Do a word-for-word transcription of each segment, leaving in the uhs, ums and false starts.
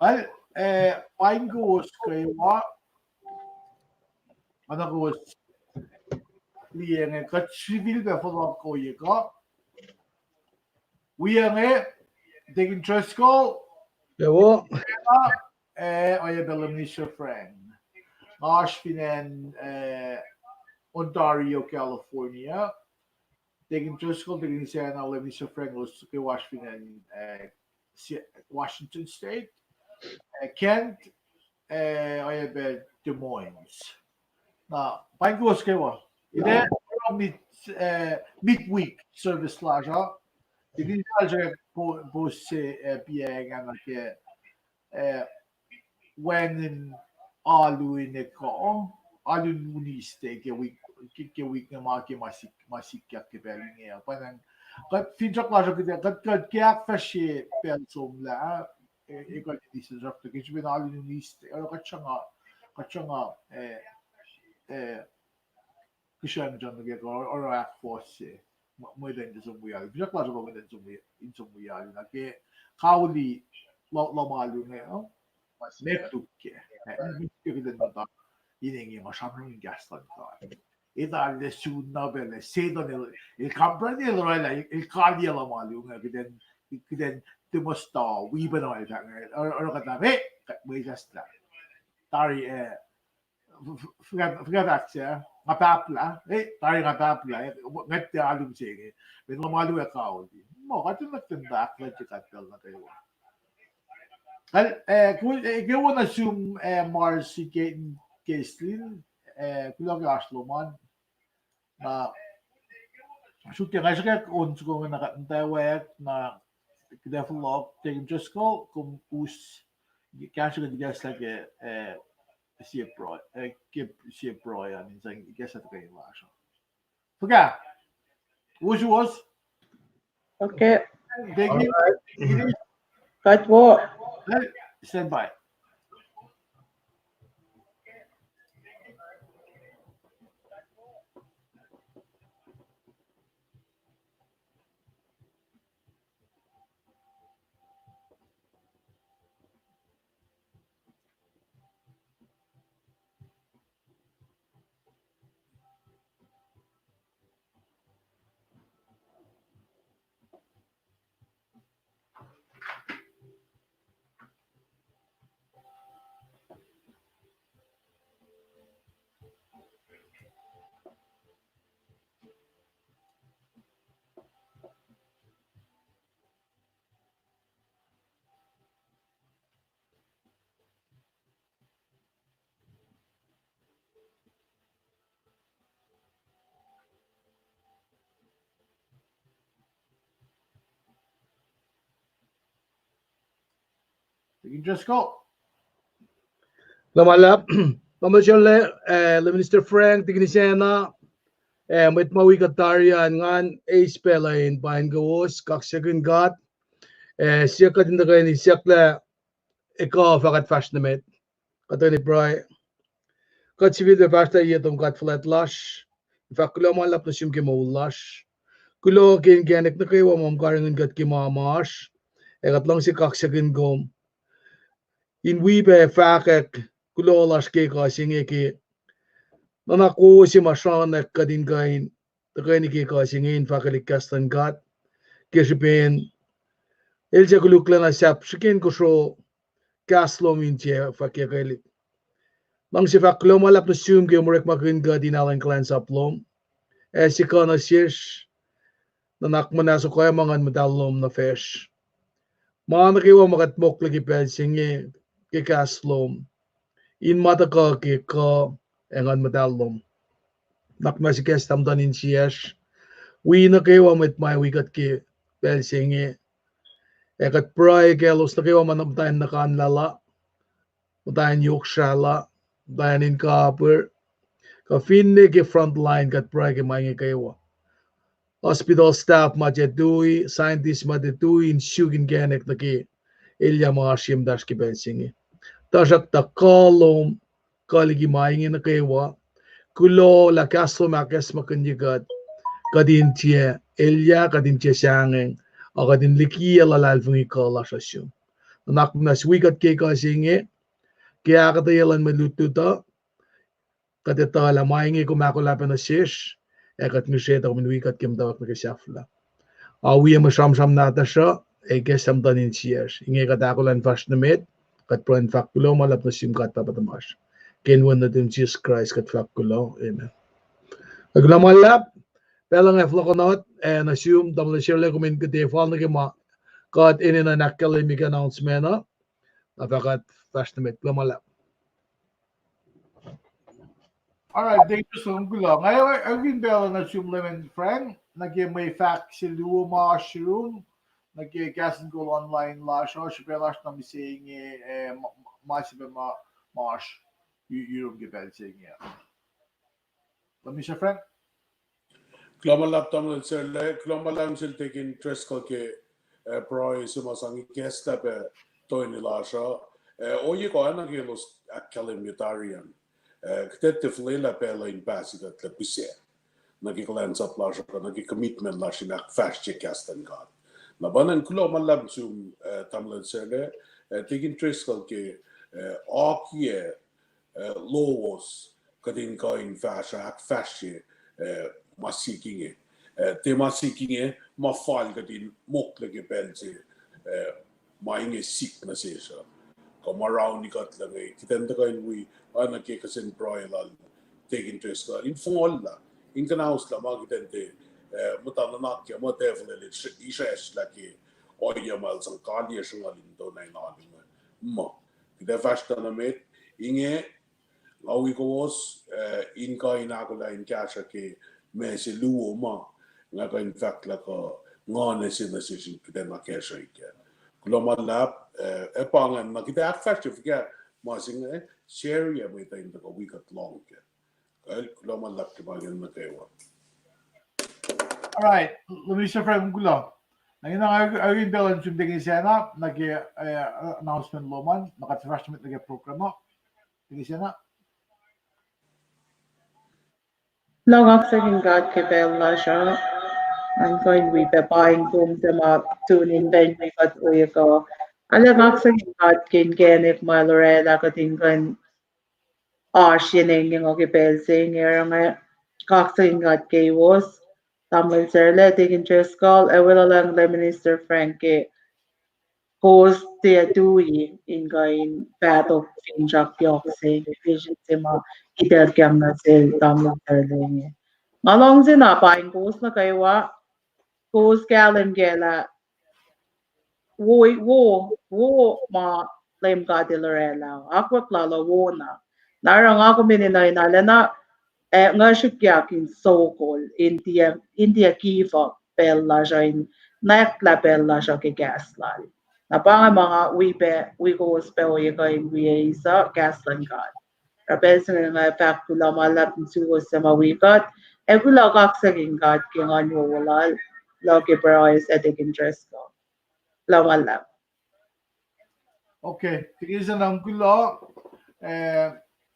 Al, eh, paing kowos kwewa. Oacna kowos liye inge, kuht sifilpac fohlohk ohiyac kuh. Wi inge, Deacon Driscoll, Ewo. Eh, oacyacpac Minister Frank. Nga oasr fin acn, eh, Ontario, California. Deacon Driscoll, Deacon Isacna, Minister Frank, elos kwewa oasr fin acn, eh, Si-, Washington State, eh, Kent, eh, oacyacpac Des Moines. Na, paing kowos kwewa. Ine, mid, eh, midweek service lasr uh. Deacon Isacna, po-, post se, eh, piacng an ke, eh, wacngihn alu in ekuh, alu in Wednesday ke wik, ke, ke wik inge ma ke ma sik-, ma sikyak ke pacl inge. Pwacnwacng, kuht finsrak lasr uh kuht, kuht, kuht ke ahkfahsrye pacl somlah, eh, ekuh in Wednesday, ke srihpen alu in Wednesday, oruh kuht sruhnga, kuht sruhnga, eh, eh, kihsrucng nuh ke oruh, oruh ahkfohsye. Mwe, mwe tuh in som wi alu. Finsrak lasr uh pa mwe tuh in som wi, in som wi alu. Na ke kauli lo-, lohm alu inge, oh? Met luk ke. Eh, met luk ke kuht in muhta. Ine inge ma sramsram in kahs luhn God. Etuh lah sun na pacl ah Setuhn el, el kampare el orwaclah, el, el kaliyac lohm alu inge, kuht in, kuht in timuh muhta, wi pacna el fahk inge, oruh, oruh kuht ah, eh, kuht mwe saslah. Tari, eh, Fuhkah, fuhkah fahk se, nga pahplah, eh, tari nga pahplah, eh, ngwet tiac alu se inge, met lohm alu ac kauli. Muh, kuht in nuh ten ahklah ke kuht pacl nuh kwewa. Kal, eh, ku-, eh, ke wona sum, eh, Marcy ke, Keslin, eh, kuloh ke oasr lom an. Na, suk ke nga srihkwack on soko inge na kuht muhtwacwacack na kuht ac fohlohk, Deacon Driscoll, kom us, kahsruh kuht ikacslah ke, eh, sie pruhe, eh, ke sie pruhe an in sang ikacslah tuhkweni lasr uh. Fuhkah? Us, us. Okay. Deacon, Deacon. Kuht wo. Stand by. Deacon Driscoll. Kuloh ma luhlahp, ma mosrlac, eh, la Minister Frank, Deacon Isacna, eh, mwet ma wi kuht tari an, ngan eis pacl uh in paing kowos, kaksakihn God, eh, siyuck kuht in tuhkweni siyucklah ekuh fah kuht fahsr nuh met. Kuht tuhkweni pruhe. Kuht sifilpac fahsr tuh ye tom God fuhlwact lasr, fahk kuloh ma luhlahp nuh sum ke moul lasr. Kuloh ke inkacnek nuh kwewa ma kom karihngihn kuht ke ma ma oasr, ac kuht luhngse kaksakihn kom in wi pac fahkwack kuloh lasr ke ekuh se inge ke nuhnak wowo se ma srackna kuht in kuh in tuhkweni ke ekuh se inge in fahkwelihk kahs luhn God, ke srihpen el suc koluklacna sahp srihke in kosro kahs lom in tiac fahkwakelihk. Luhngse fahk kuloh ma luhlahp nuh sum ke kom orekmakihn kuht in alu in kuhlwacnsap lom, ac sikuhnuh sesr, nuhnak muhnahs okoac ma Nguhn Muhtahl lom nuh facsr. Ma nuh kwewa ma kuht mokle ke pacl se inge ke kahs lom, in ma tuhkuh ke kuh ac Nguhn Muhtahl lom. Nuhnak muhnahs ikacs tahmtahel insiyacsr, wi nuh kwewa mwet ma wi kuht ke pacl se inge. Ac kuht pruhe ke elos nuh kwewa ma muhta in nuhkanlah la, muhta in yohk srahlah, muhta in kapir, kuh finne ke front line kuht pruhe ke ma inge kwewa. Hospital staff ma tiac tui, scientist ma tiac tui in suk inkacnek nuh ke elyah ma oasr ye muhtahsr ke pacl se inge. Tuhsruhktuh kuh lom kuh liki ma inge nuh kwewa. Kuloh lah kahs lom ahkacsmakihnye kuht, kuht in tiac elyah, kuht in tiac sahngweng, ac kuht in likiyac luhlahlfongi kuh lasr uh sum. Nuhnak muhnahs wi kuht ke kuh se inge, ke ahkuhtweyac luhn mwe lutlut uh, kuht etuh lah ma inge kom ahkolah pac nuh sesr, ac kuht ngihsre tuh kom in wi kuht ke muhtwacwacack nuh ke sahflah. Ac wi mwe sramsram nahtuhsr uh, ac ikacslah muhtuhn insiyacsr. Inge kuht ahkolah in fahsr nuh met, kuht pruhe in fahk kuloh ma luhlahp nuh sum God Pahpah tuhmasr. Ke inen Wen nuhtum Jisus Kraist kuht fahk kuloh. Amen. Ac kuloh ma luhlahp, pacl inge fohlohkohnot, ac nuh sum, tamuhlwel Sarla, kom in kuhtuh fal nuh ke ma kuht enenuh in ahkkahlwemye ke announcement uh, na fah kuht fahsr nuh met. Kuloh ma luhlahp. All right, thank you so much. Kuloh. Nga ac, ac in pacl nuh sum Layman Frank, nuh ke mwe fahk se luo ma oasr yurum, nuh ke Kahs in Kol online lasr uh, srihpac lasr nuh mihsenge, eh, ma, ma se pac ma, ma oasr yu-, yurum ke pacl se inge. Layman Frank? Kuloh ma luhlahp tamuhlwel Sarla, kuloh ma luhlahp sel Deacon Driscoll ke, eh, pruhe se ma sang ikacslah pac toeni lasr uh. Eh, ohiyac kuh oacna ke elos ahkkahlwemye tari an. Eh, kuht tiac fuhlwelah pacl uh in pahsikuhtlac pihsac nuh ke kuhlwacnsap lasr uh, nuh ke commitment lasr in ahkfahsrye kahs luhn God. Na pa ingacn kuloh ma luhlahp sum, eh, tamuhlwel Sarla, eh, Deacon Driscoll ke, eh, akiyac eh, lowos kuht in kuh in fahsr, ahkfahsrye, eh, ma sik inge. Eh, tiac ma sik inge, ma fal kuht in mokle ke pacl se, eh, ma inge sik nuh sesr uh. Kuh ma rauni kuhtlac inge, kuht in tuhkuh in wi, oacna ke kihsen pruhe lal Deacon Driscoll, in fohlohlah, in kuhnahoslah ma kuht in tiac, eh, muhta nuhnak ke ma devil el isracsrlah ke ohiyac ma el sang kaliyac sruhnguhl in tona in alu inge. Ma kuht ac fahsr nuh met, inge, nga wi kowos, eh, in kuh in ahkolah in kahsruh ke ma se luo ma nga kuh in fahk lah kuh nguhn se nuh sesr in kuht in akacsruhi kac. Kuloh ma luhlahp, eh, ac pa ingacn na kuht ac ahkfahsrye fuhkah ma se inge, share-ye mwet uh in tuhkuh wi kuht lohng kac. Kuloh ma luhlahp ke ma inge nuh kwewa. All right, Layman Frank, kuloh. Na ingena ac in pacl nuh sum Deacon Sena, nuh ke, eh, announcement lom an, na kuht fahsr nuh met nuh ke program uh. Deacon Sena. Kuloh, kaksakin God ke pacl lasr uh. An kuh in wi pac paing kom suc ma tune in pac in wi kuht ohiyac kuh. Arlac kaksakin God ke inkacnek ma El oraclah kuht in kuh in oasr yen inge ke pacl se inge, oruh nga kaksakin God keiwos, tamuhlwel Sarla, Deacon Driscoll, ac weluhlacng Layman Frank ke kowos tiac tui in kuh in pahtok finsrak yohk se, vision se ma kihtaclkahng nuh sel tamuhlwel Sarla inge. Nga luhngse na paing kowos nuh kwewa, kowos kahlwem kac lah wo, wo, wo ma Leum God El oraclah, akwuck lal uh wo na. Na oruh nga kom enenuh in arulacna, eh, nga srihkyak in sokol, in tiac, in tiac give up pacl lasr uh, in nwacklah pacl lasr uh ke kahs lal. Na pa inge ma nga wi pac, wi kowos pac ohiyac kuh in wi eis uh kahs luhn God. Oruh pacl se inge nga fahk kuloh ma luhlahp nuh suwos suc ma wi kuht, ac kuloh, kaksakin God ke nguhn wowo lal, luhk ke pruhe se Deacon Driscoll. Kuloh ma luhlahp. Okay, Deacon Sena, kuloh, eh,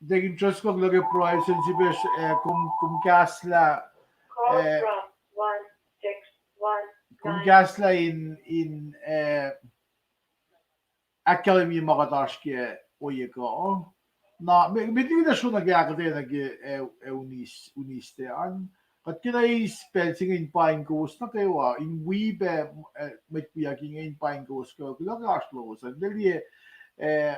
Deacon Driscoll, kuloh ke pruhe se inge, srihpac, eh, kom, kom kahslah, eh, kom kahslah in, in, eh, ahkkahlwemye ma kuht oasr ke ohiyac kuh. Na, me, met liki na srona ke ahkuhtweyac nuh ke, eh, eh, unis, unis te an. Kuht kena eis pacl se inge in paing kowos nuh kwewa, in wi pac, eh, mwet wiyuck inge in paing kowos kwewa, kuloh ke oasr lowos an. Lwelah, eh,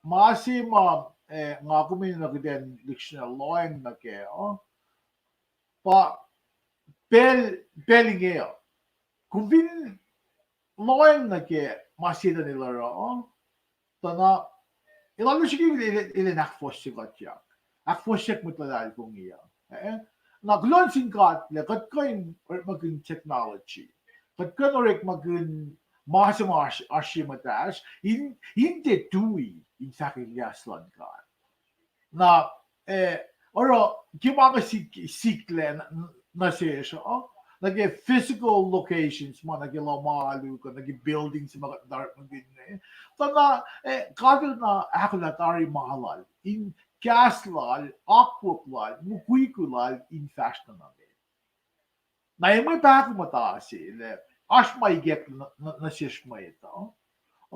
ma se ma, eh, nga kom enenuh kuht in lihksreni lohacng nuh kac, uh, pa pacl, pacl inge uh. Kom fin lohacng nuh ke ma Setuhn el oruh, uh, tuh na, el alu srihke el, el, el in ahkfohsye kuhtyak. Ahkfohsye mwet luhlahlfongi uh. Eh? Na kuloh nuh sin God lah kuht kuh in orekmakihn technology. Kuht kuh in orekmakihn ma se ma oasr, oasr ye muhtahsr, in, in tiac tui in fahkwack kahs luhn God. Na, eh, oruh, ke ma inge sik, siklac nuh, nuh sesr uh, nuh ke physical locations ma nuh ke lohm alu kuh nuh ke building se ma kuht orekmakihn inge. Tuh na, eh, God El na ahkolah tari ma lal in kahs lal, akwuck lal, mukwikwi lal in fahsr nuh met. Na e mwe pahkomuhta se lah oasr ma ikack nuh, nuh, nuh sesr mwet uh.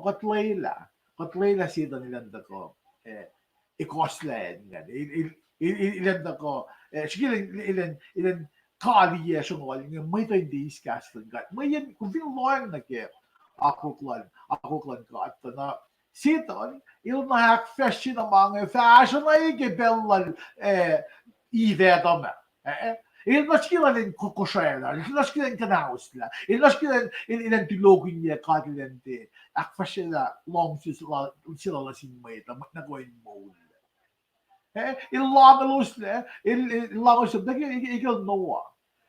Kuht lwelah, kuht lwelah Setuhn elan tuhkuh, eh, ekuhslah ingacn. El, el, el, el, elan tuhkuh, eh, srihke elan, elan, elan kaliyac sruhnguhl inge, mwet uh in tiac eis kahs luhn God. Mweyen kom fin lohacng nuh ke akwuck luhn, akwuck luhn God, tuh na Setuhn el na ahkfahsrye na ma inge fahsruh na ke pacl lal, eh, Eve Adam ah. Eh, el nuh srihke elan ko-, kosraclah, el nuh srihke elan kuhnahoslah, el nuh srihke elan, el, elan tulokihnyac God elan tiac ahkfahsryelah luhngse se lal, se lal nuh sin mwet uh, mwet nuh kuh in moul. Eh, el lahngeloslah, el, el, el lahngeloslah, nuh ke, ke, ke Noah.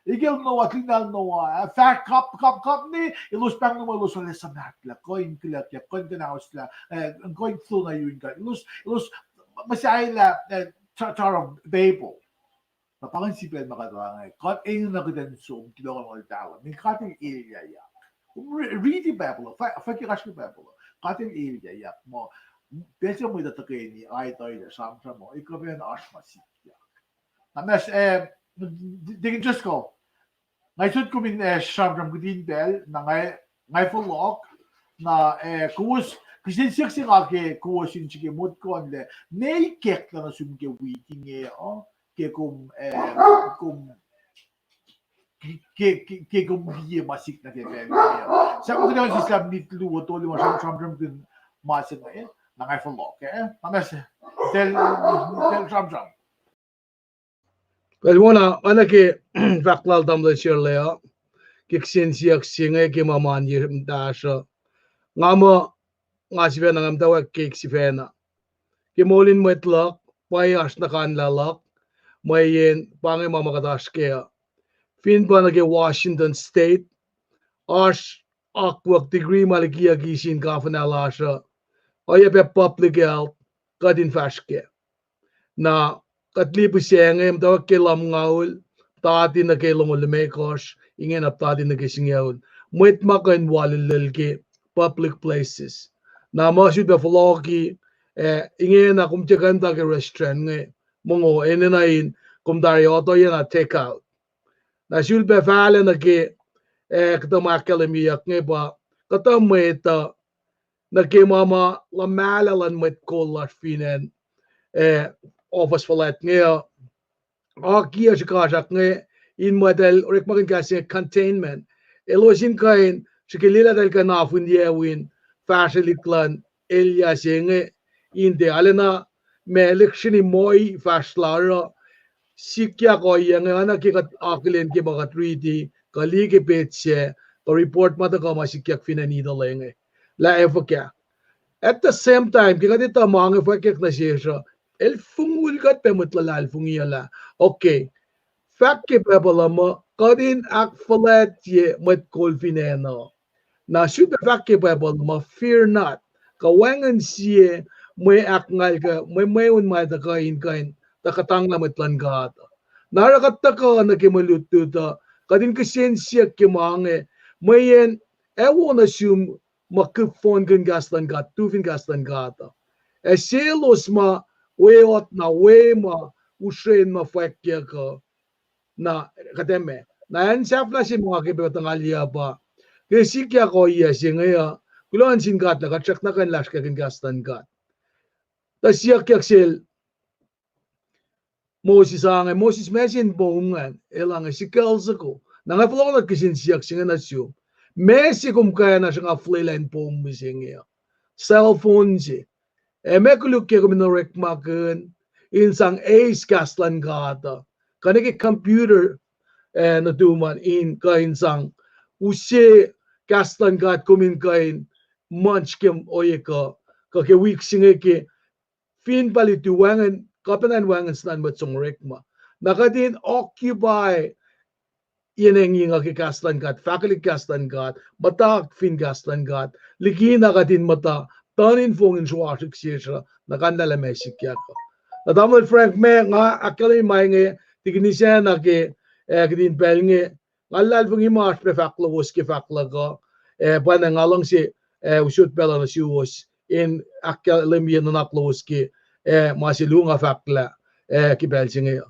Ke Noah, tuhlihk nahtuhl Noah, eh, fahk kap, kap, kap ne, elos pahngon muh elos arlac suhmahtlac, kuh in kihlackyuck, kuh in kuhnahoslah, eh, kuh in flow nuh yurin God. Elos, elos muhsahelah, eh, Tower of Babel. Na pa ingacn sipacl ma kuht oruh inge, kuht enenuh kuht in som, tulokihnyac lal Talah. Meaning God el elyahyak. Kom ri-, riti Bible, fah-, fahk ke kasrkuhsrak Bible. God el elyahyak. Muh, pacl se mwet uh tuhkweni, aituh lah sramsram uh, ekuh pacna oasr ma sikyak. Na mas, eh, Deacon Driscoll, nga sot kom in, eh, sramsram kihtin pacl, na nga, nga fohlohk, na, eh, kowos, kihsen siyuck se nga ke kowos in srihke motko an lah, meac ikacklah nuh sum ke wik inge uh, ke kom, eh, kom, ke, ke, ke kom liye ma sikyak nuh ke pacl inge uh. Sahp kuht in sislah minit luo tolu ma sram, sramsramkihn ma se inge, na nga fohlohk, eh? Na mas, tel, tel sramsram. Well, wona, oacna ke fahk lal tamuhlwel Sherle uh, ke kihsen siyuck se inge ke ma ma ye muhtahsr uh. Nga muh, nga sifacna nga muhtwacwacack ke sifacna. Ke moul in mwet luhk, pwacye oasr nuhkanlah luhk, mweyen pa inge ma ma kuht oasr kac uh. Fin pa nuh ke Washington State, oasr akwuck degree ma likiyucki sin governor lasr uh, oacyacpac public health, kuht in fahsr kac. Na kuht liye pihsac inge, muhtwacwacack ke lumngaul, tati nuh ke longoul limekohsr, ingena tati nuh ke singucul. Mwet ma kuh in walilel ke public places. Na ma sulpac fohlohki, eh, ingena kom tiac kuh in tuh ke restaurant inge, mongo, enenuh in kom tari otoyacna take out. Na sulpac fahlac nuh ke, eh, kuhtuh ma ahkkahlwemyeyuck inge pa, kuhtuh mwet uh, nuh ke ma ma luhmahlah luhn mwet kol lasr fin acn, eh, ohfohs fuhlwact inge uh, akiyac srihkasrak inge, in mwet el orekmakihn kahs inge containment. Elos in kuh in srihke lwelah eltahl kuh in afinyac win fahsrwelihk luhn elyah se inge, in tiac arulacna ma lihksreni moh fahsr lasr uh, sikyak ohiyac inge, oacna ke kuht akihlen ke ma kuht riti, kuh liye ke pet sac, kuh report ma tuhkuh ma sikyak fin acn Italy inge. Lah efuh kac. At the same time, ke kuht etuh ma inge fwackyuck nuh sesr uh, el fongul kuht pac mwet luhlahlfongi uh lah, okay, fahk ke Bible uh muh, kuht in ahkfuhlwactye mwet kol fin acn uh. Na sulpac fahk ke Bible muh, fear not. Kuh wacngihn sie mwe ahkngal kuh mwe mweun ma tuhkuh in kuh in tuh kuhtanglah mwet luhn God. Na oruh kuht tuhkuh nuh ke mwe lutlut uh, kuht in kihsen siyuck ke ma inge, mweyen ac wo nuh sum ma kihfohnkihn kahs luhn God, tu fin kahs luhn God uh. Ac selos ma weot na we ma usren ma fwackyuck uh, na kuht emet. Na acn sahflah se ma nga ke pactuhngalyuc pa, ke sikyak ohiyac se inge uh, kuloh nuh sin God lah kuht srackna kuh in lasrkakihn kahs luhn God. Tuh siyuckyak sel Moses ah inge, Moses, meac se in poum ingacn? El ah inge, sickle soko. Na nga fohlohk nuh kihsen siyuck se inge nuh sum. Meac se kom kwacna sruhnga fuhlwelah in poum mihsenge uh? Cell phone se. Ac meac koluk ke kom in orekmakihn in sang eis kahs luhn God uh? Kuh nuh ke computer, eh, nuhtum an in kuh in sang use kahs luhn God kom in kuh in munch ke ohiyac kuh, kuh ke wik se inge ke fin pacl lutu wacngihn, kuh pacna in wacngihn sna mwet som orekma. Na kuht in occupy yen engyeng uh ke kahs luhn God, fahkwelihk kahs luhn God, muhta fin kahs luhn God, likina kuht in muhta tuh in fong in sruasrihk sesr uh, na kuh in lwelah ma sikyak uh. Na tamuhlwel Frank, ma nga ahkkahlwemye ma inge, tikin isacna ke, eh, kihtin pacl inge, nga luhlahlfongi ma oasr pac fahk lowos ke fahk luhk uh, eh, pwacnwacng nga luhngse, eh, usot pacl uh nuh suwos in ahkkahlwemye nuhnak lowos ke, eh, ma se luo nga fahklah, eh, ke pacl se inge uh.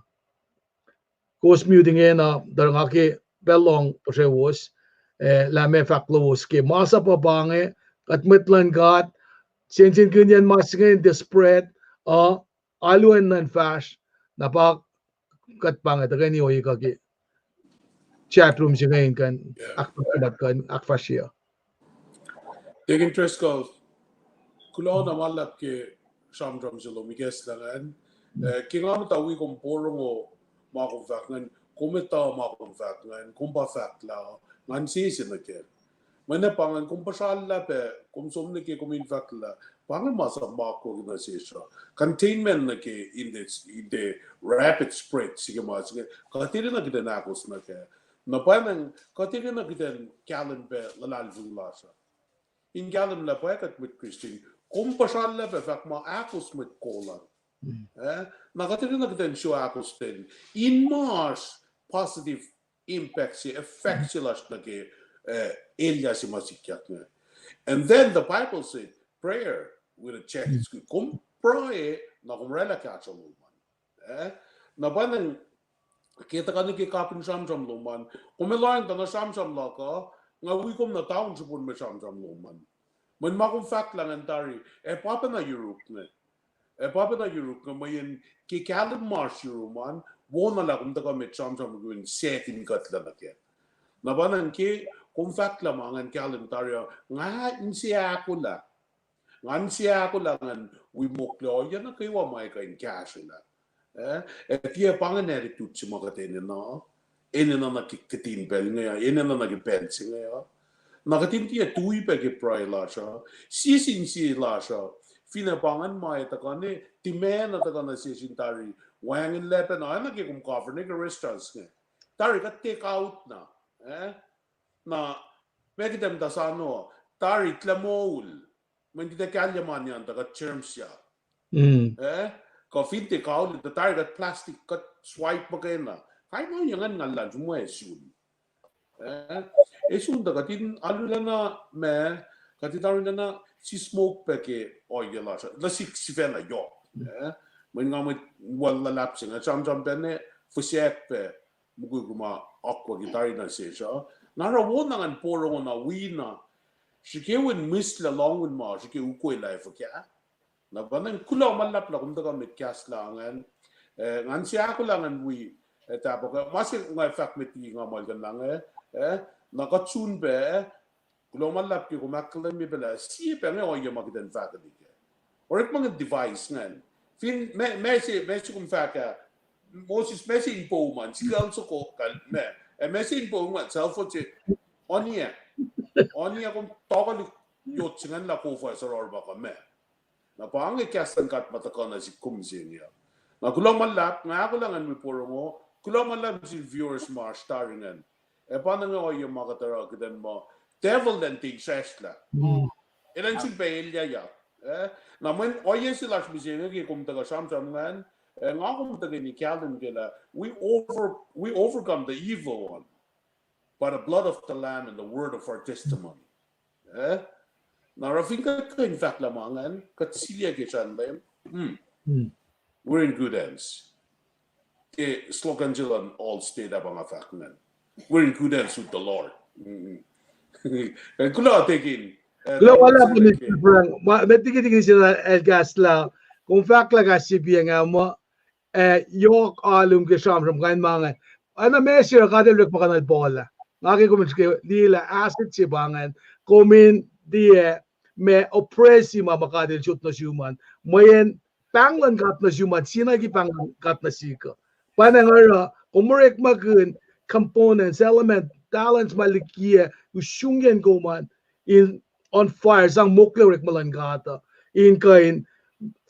Kowos mute ingena, tuh nga ke pacl lohng puhsrewos, eh, lah ma fahk lowos ke masap uh pa inge, kuht mwet luhn God, sensenkihnyen ma se inge in tiac spread, uh, alu in nuhn fahsr, na pa kuht pa inge tuhkweni ohiyac kuh ke chat room se inge in kuh in ahkfahsrye. Deacon Driscoll, kuloh na ma luhlahp ke sramsram se lom ikacslah ingacn. Eh, ke nga muhta wi kom porongo ma kom fahk ingacn, kom etuh ma kom fahk ingacn, kom pa fahk lah ngan sese nuh kac. Mweyen pa ingacn kom puhsrallah pac, kom som nuh ke kom in fahk lah pa inge masap ma akwuck nuh sesr uh. Containment nuh ke in the, in the rapid spread se ke ma se inge, kuht enenuh kuht in ahkos nuh kac. Na pwacnwacng kuht enenuh kuht in kahlwem pac luhlahlfongi lasr uh. In kahlwem lah pwacye kuht mwet Christian, kom puhsrallah pac fahk ma ahkos mwet kol an. Eh, na kuht enenuh kuht in sruok ahkostwen in ma oasr positive impact se, effect se lasr nuh ke, eh, elyah se ma sikyak inge. And then the Bible said, prayer will check its good. Kom pruhe, na kom oraclah kahsruh lom an. Eh, na pwacnwacng ke tuhkuh nuh ke kapihn sramsram lom an, kom ac lohacng tuh na sramsram luhk uh, nga wi kom na taunsrihpon mwe sramsram lom an. Mweyen ma kom fahk lah ingacn tari, ac pa pacna yuruk inge. Ac pa pacna yuruk inge, mweyen ke kahlwem ma oasr yurum an, wona lah kom tuhkuh met sramsram kom in sekin kuhtlac nuh kac. Na pwacnwacng ke kom fahk lah ma ingacn kahlwem tari uh, nga inse ahkolah. Ngan se ahkolah ngan wi mokle ohiyac nuh kwewa ma kuh in kahsrwelah. Eh, ac tiac pa ingacn attitude se ma kuht enenuh, enenuh nuh ke kihtin pacl inge uh, enenuh nuh ke pacl se inge uh. Na kuht in tiac tui pac ke pruhe lasr uh, sie sin sie lasr uh, finne pa ingacn ma ac tuhkuh ne, tiacna nuh sesr in tari, wacngihn lah pacna, oacna ke kom cover nuh ke restaurants inge. Tari kuht take out na, eh? Na, ma kuht ac muhta sano, tari tiac moul. Mweyen kuht ac kahlye mani an tuh kuht germsyak. Eh? Kuh fin tiac kaul, tuh tari kuht plastic, kuht swipe muhkwena. Kain ohiyac ingacn nga luhlahlfongi ma sun. Eh? Ac sun tuh kuht in arulacna ma, kuht in arulacna sismohk pac ke ohiyac lasr uh, nuh sihk sifacna yohk. Eh? Mweyen nga mwet wal luhlahp se inge, sramsram pac ne, fihsrack pac, mukwikwi ma akwucki tari nuh sesr uh. Na oruh wona ngan porongo na wi na, srihke win mihslac lohng win ma srihke ukwe lah fuhkah. Na pa ingacn kuloh ma luhlahp lah kom tuhkuh met kahslah ingacn. Eh, ngan se ahkolah ngan wi, eh, tahpuhk, ma se nga fahk met liki nga muhlkuhnlah inge, eh, na kuht sun pac, kuloh ma luhlahp ke kom ahkkahlwemye pac lah sie pac inge ohiyac ma kuht in fahkelihk. Orekma ingacn device ingacn. Fin ma, ma se, ma se kom fahk ah, Moses, ma se in poum an, sikucl soko kal ma, eh, ma se in poum an, cell phone se, onia, onia kom tokoluk yot se ingacn lah kof ah surohr pa kuh ma. Na pa inge kahs luhn God ma tuhkuh nuh sihk kom se inge. Na kuloh ma luhlahp, nga ahkolah ngan wi porongo, kuloh ma luhlahp sin viewers ma oasr tari ingacn. Ac pa inge ohiyac ma kuht oruh kuht in muh, devil elan tiac israsrlah. Elan sun pac elyahyak. Eh? Na mweyen ohiyac se lasr mihsenge ke kom tuhkuh sramsram ingacn, eh, nga kom tuhkweni kahlwem ke lah, we over, we overcome the evil one by the blood of the Lamb and the word of our testimony. Eh? Na oruh fin kuht kuh in fahk lah ma ingacn, kuht siliyuc ke srihpen Leum. We're in good hands. Ke slogan se luhn Allstate ah pa nga fahk ingacn. We're in good hands with the Lord. Kuloh, Deacon. Kuloh ma luhlahp, Mister Frank. Met liki Deacon se el kahslah, kom fahk lah kahs se piacng ah muh, eh, yohk alu ke sramsram kain ma ingacn. Oacna ma se God El orekma kuh na el Paul ah. Nga ke kom in srihke liye lah asset se pa ingacn, kom in tiac ma oppress ma, ma God El sot nuh sum an. Mweyen pahng luhn God nuh sum an, sie na ke pahng luhn God nuh sihk uh. Pa na nga oruh kom orekmakihn components, element, talents ma likiyac usrngucng kom an, in on fire, sang mokle orekma luhn God uh, in kuh in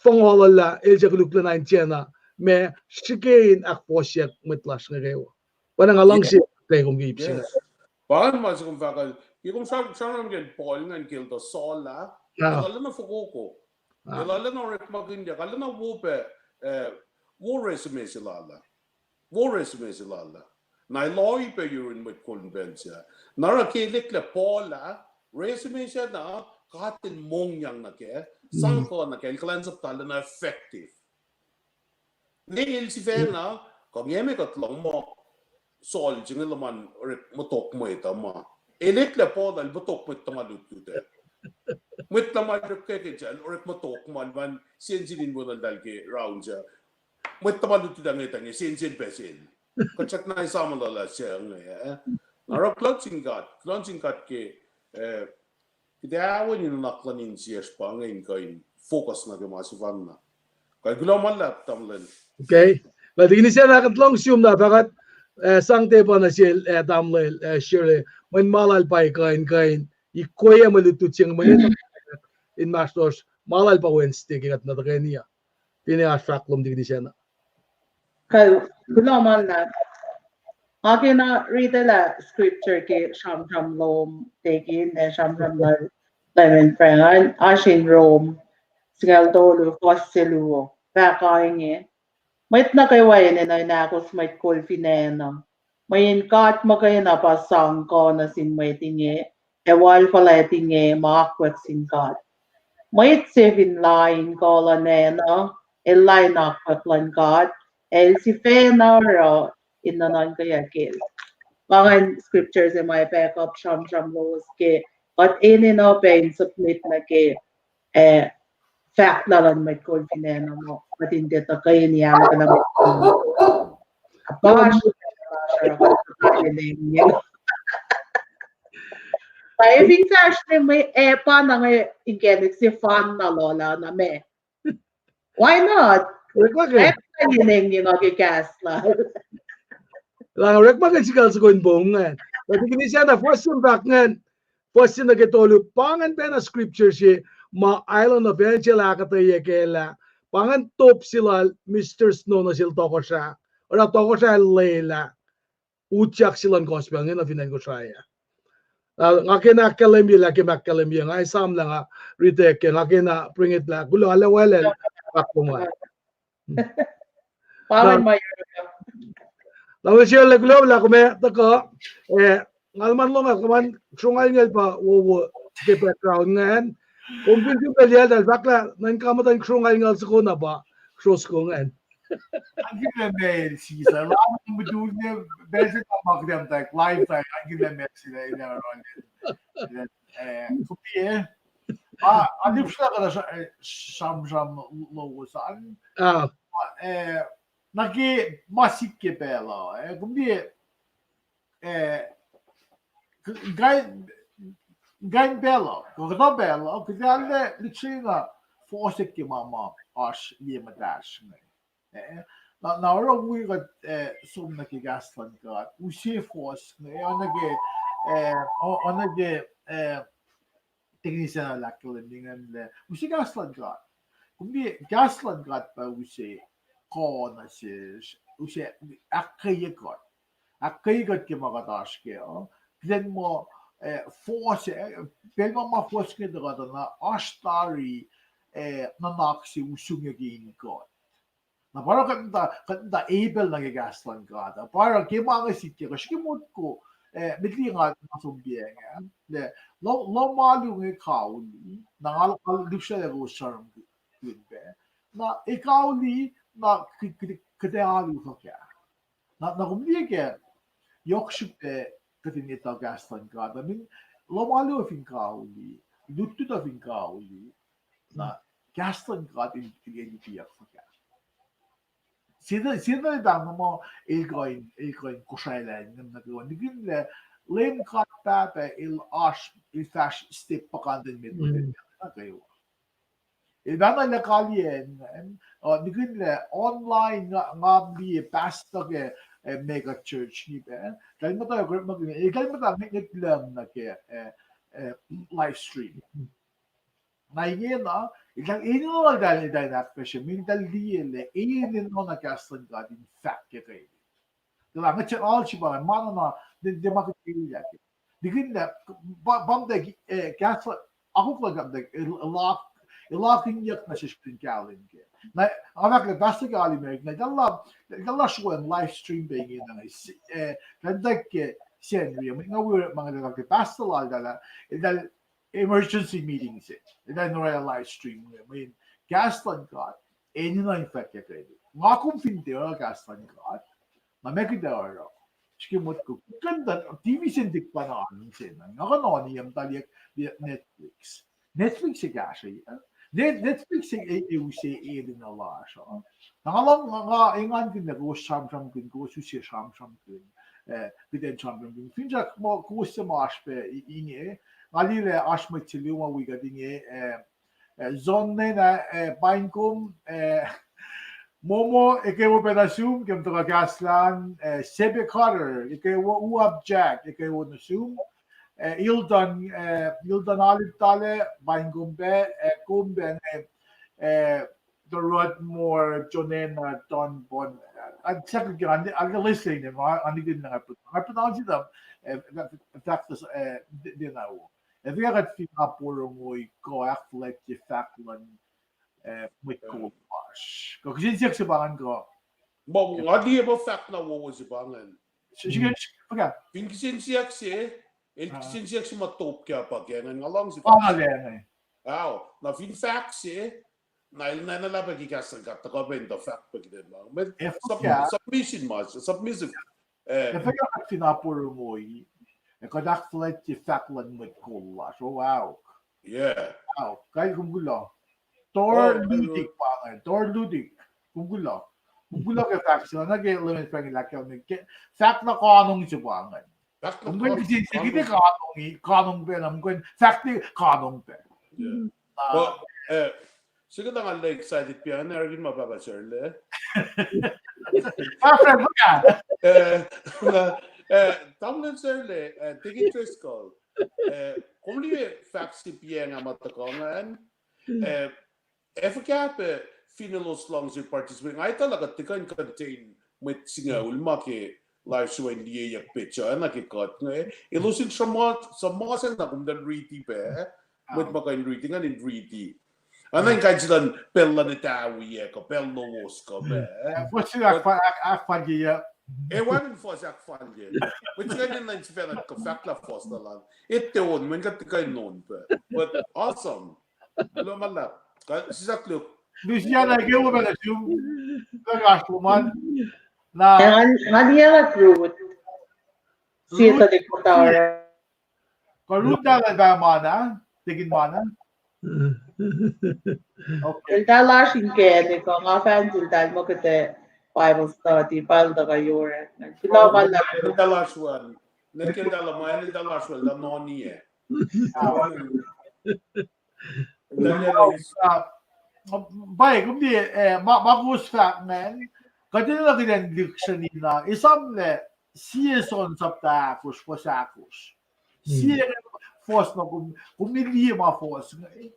fongul lah el suc koluk lacna in tiacna, ma srihke in ahkfohsyak mwet lasr inge kwewa. Pa na nga luhngse kom ke ip se inge. Pa ingacn ma se kom fahk uh, ke kom sram, sramsram ke Paul ingacn ke el tuh Saul ah, el arulacna fokoko. El arulacna orekmakihnyuck, arulacna wo pac, eh, wo resume se lal ah. Wo resume se lal ah. Na el ohi pac yurin mwet kol in pacl sac. Na oruh ke el eklac Paul ah, resume sac na, God El mongyang nuh kac, sang kuh nuh kac, el kuhlwacnsap tuh arulacna effective. Ne el sifacna, kuh nge me kuht lohng muh Saul se inge luhman orek mutok mwet uh ma. El eklac Paul ah, el mutok mwet tuhma lutlut ah. Mwet tuhmal orekma ke sel, orekma tok ma luhman sensen in wolacna ke raun se. Mwet tuhmal lututacng nge, sensen pac sel. Kuht srackna esam lah lah se inge, eh. Oruh kuloh sin God, kuloh sin God ke, eh, kuht ac wen in nuhnak luhn insiyacsr pa inge in kuh in focus nuh ke ma sefanna. Kuh kuloh ma luhlahp, tamuhlwel. Okay. Kuht in ise na kuht lohng sum na fahkwack, eh, sang tepa nuh sel, eh, tamuhlwel, eh, Shirley. Mweyen ma lal pa kuh in, kuh in ikwe mwe lutlut se inge, mweyen inmahsrlosr, ma lal pa Wednesday ke kuht nuh tuhkweni uh. Finne oasr fahk lom tikin ise na. Kuh, kuloh ma luhlahp. Nga kena riti lah scripture ke sramsram lom, tekin, eh, sramsram lal Leman Frank, an, oasr in Rom, singucul tolu, fuhs se luo, fahk inge. Mwet nuh kwewa enenuh in ahkos mwet kol fin acn uh. Mweyen God muhkwena pa sang kuh nuh sin mwet inge, ac wal fuhlwact inge ma akwuck sin God. Mwet se fin lain kuh luhn acn uh, el lain akwuck luhn God, ac el sifacna oruh in nuhnuhnkweyuck el. Pa ingacn scripture se ma back up sramsram lowos ke, kuht enenuh pac in submit nuh ke, eh, fahk lal luhn mwet kol fin acn uh muh kuht in tiac tuhkweni ahluhkwelah mwet kol. Pa, pa efin fahsr me, eh, pa na inge inkacnek sefanna lula na me. Why not? Orekma ke, eh, pa enengyeng uh ke kahs lal. Lah orekma ke sikal soko in pom ingacn. Lah tikin ise na fuhs se fahk ingacn, fuhs se nuh ke tolu, pa ingacn pacna scripture se ma Island of Angel ahkuhtweyac kac lah, pa ingacn top se lal Mister Snow nuh sel tohkohsrah. Oruh tohkohsrah lwelah utyak se luhn gospel inge nuh fin acn Kosrae ah. Nga kena ahkkahlwemye lah ke ma ahkkahlwemye, nga esam lah nga riti ke, nga kena bring it lah kuloh, arlac waclacl, fahk kom ah. Tamuhlwel Shirley, kuloh lah kom ac tuhkuh, eh, nga luhman lohng ah, kom an srongalngal pa wowo ke background ingacn. Kom fin sihmlac liyacl, eltahl fahk lah nuh in kamuhtuhn srongalngal soko na pa sro soko ingacn. Akihlen ma el sislah, lah mutul ne, pacl se ma kuht muhta live, akihlen ma el sislah, el, eh, kom liye, a, a lihpsrlah kuhtuh sra-, eh, sramsram lowos an. Ah. Eh, nuh ke ma sikyak ke pacl uh, eh, kom liye, eh, k-, kain, kain pacl uh, kuhtuh pacl uh, kuht arlac lihksreni na fohsack ke ma ma oasr liye muhtahsr inge. Eh, na, na oruh wi kuht, eh, som nuh ke kahs luhn God, use fohs inge, oacna ke, eh, o-, oacna ke, eh, tekinise na lah ahkkahlwemye ingacn lah use kahs luhn God. Kom liye kahs luhn God pa use kuh nuh sesr, use ahkkweye kuht. Ahkkweye kuht ke ma kuht oasr kac uh. Kuht in muh, eh, fohs, eh, pacl ma ma fohs inge tuhkuh tuh na oasr tari, eh, nuhnak se usrnguck in God. Na pa oruh kuht muhta, kuht muhta able nuh ke kahs luhn God. Pa oruh ke ma inge sikyak, srihke motko, eh, met liki nga, nga som piacng ah, lah, lohm alu inge kauli, na nga, nga lihpsrlah kowos sramsramkihn pac. Na e kauli, na kuht, kuht, kuht ac alu fuhkah. Na, na kom liye ke, yohk srihpac kuht in etuh kahs luhn God. I mean, lohm alu uh fin kauli, lutlut uh fin kauli, na kahs luhn God in, in, in lutiyuck fuhkah. Sita, sita tang ma el kuh in, el kuh in kosraelah ingacn nuh kwewa. Nikihn lah Leum God Pahpah el oasr, el fahsr step puhkantwen met nuh kwewa. El pahna lah kaliyac, uh, nikihn lah online nga, nga liye pastor ke, eh, mega church inge pac. Eltahl muhta, eltahl muhta ngwet, ngwet lucng nuh ke, eh, eh, live stream. Na ingena, eltahl enenuh, eltahl, eltahl in ahkfahsrye, mweyen eltahl liye lah enenuh na kahs luhn God in fahk ke kwewa. Tuh lah ngwet technology pa, ma na na, de, de ma kuht elyah ke. Nikihn lah, pa, pa muhtwacwacack, eh, kahs, akwuck luhn God muhtwacwacack, el, el, el akinyuck nuh sesr kuht in kahlwem kac. Na, nga fahk lah pastor ke alu America, na eltahl, eltahl sroacng live stream pac ingena, eh, eltahl muhtwacwacack ke Sacnri, mweyen nga wi orekma nga fahk lah pastor lal eltahl, eltahl emergency meeting se, eltahl in orwaclah live stream inge, mweyen kahs luhn God enenuh in fahk ke kwewa. Nga kom fin tiac oruh kahs luhn God, na meac kuht ac oruh? Srihke motko, kuht kuh in tuh T V se in tiac pacna on se na, nga kuh in on ye muhta liye Netflix. Netflix se kahsruh, eh? Net-, Netflix se e, e use enenuh lasr uh. Na nga lohng, nga, nga engankihn lah kowos sramsramkihn, kowos use sramsramkihn, eh, kuht in sramsramkihn. Finsrak muh kowos se ma oasr pac i-, inge, nga liye lah oasr mwet se luo ma wi kuht inge, eh, eh, Zonnena, eh, paing kom, eh, Momo, eke wo pac nuh sum, ke muhta kahs lal, eh, Sebe Carter, eke wo, Uab Jack, eke wo nuh sum, eh, Ildan, eh, Ildan Alip Tale, paing kom pac, eh, kom pac, eh, eh, the Rodmore, Jonena, Don Bon, eh, eh, second, eh, eh, listening, eh, ma, eh, nikihn nga put-, nga pronounce it, eh, eh, fahk, eh, di-, di na wo. Ac fin kuht fin aporongoi kuh ahkfuhlwactye fahk luhn, eh, mwet kol lasr. Kuh kihsen siyuck se pa ingacn kuh? Ma, nga liye muh fahk na wowo se pa ingacn. Srihke, srihke, okay. Fin kihsen siyuck se, el kihsen siyuck se ma top ke pa ke ingacn, nga luhngse fahk. Ao, na fin fahk se, na el na, na lah pac ke kahs in God, tuhkuh pac in tuh fahk pac kihtin ma. Met, sub-, submission ma, submissive. Eh. Ac fahk kuht fin aporongoi, ac kuht ahkfuhlwactye fahk luhn mwet kol lasr, oh, aok. Yeah. Aok, kain kom kuloh. Tor lutik pa ingacn, tor lutik. Kom kuloh. Kom kuloh ke fahk se, na ke Leman Frank el ahkkahlwemye, fahk na kanong se pa ingacn. Kom kuh in kihsen se kihte kanong, kanong pac na, kom kuh in fahk te kanong pac. Yeah. Well, eh, srihke na nga excited pa ingacn, orekma Pahpah Serle. Pahpah Serle, yeah. Eh, eh, Tamuhlwel Serle, eh, Deacon Driscoll. Eh, kom liye fahk se pa ingacn ma tuhkuh ingacn. Eh, ac fuhkah pac fin elos luhngse participate? Nga etuh lah kuht tiac kuh in contain mwet singucul ma ke live show in liyeyuck pac, na ke kuht inge. Elos in sruhmuhn, sruhmuhn na kom tuh riti pac. Mwet ma kuh in riti, nga in riti. Ac na in kain se luhn pacl luhn etawi, kuh pacl lowos kuh ma. Fuhs ahkfalye. E, wacngihn fuhs ahkfalye. Mwet se kuh in nuh sifacna kuh fahk lah fuhs lal an. Etuh on, mweyen kuht tiac kuh in on pac. But awesome. Kuloh ma luhlahp. Sislah Luke. Luciana, ke wo pac nuh sum. Kuloh lasr lom an. Na. Nga liye lah Ruth. Sie tuhlihk muhta oruh. Kuh Ruth na lah pa mana, tikin mana. Okay. Eltahl oasr inkacnek uh, nga fahk eltahl muh kuht ac Bible study, pal tuhkuh yohrohl. Kuloh ma luhlahp. Eltahl oasr wel. Nwe ke eltahl ma, eltahl oasr wel, tuh noni ah. Pwacye, kom liye, eh, ma, ma kowos fahk ingacn, kuht enenuh kuht in lihksreni na, esam lah, sie John sapta ahkosr, fuhs ahkosr. Sie fuhs na kom, kom liye ma fuhs inge.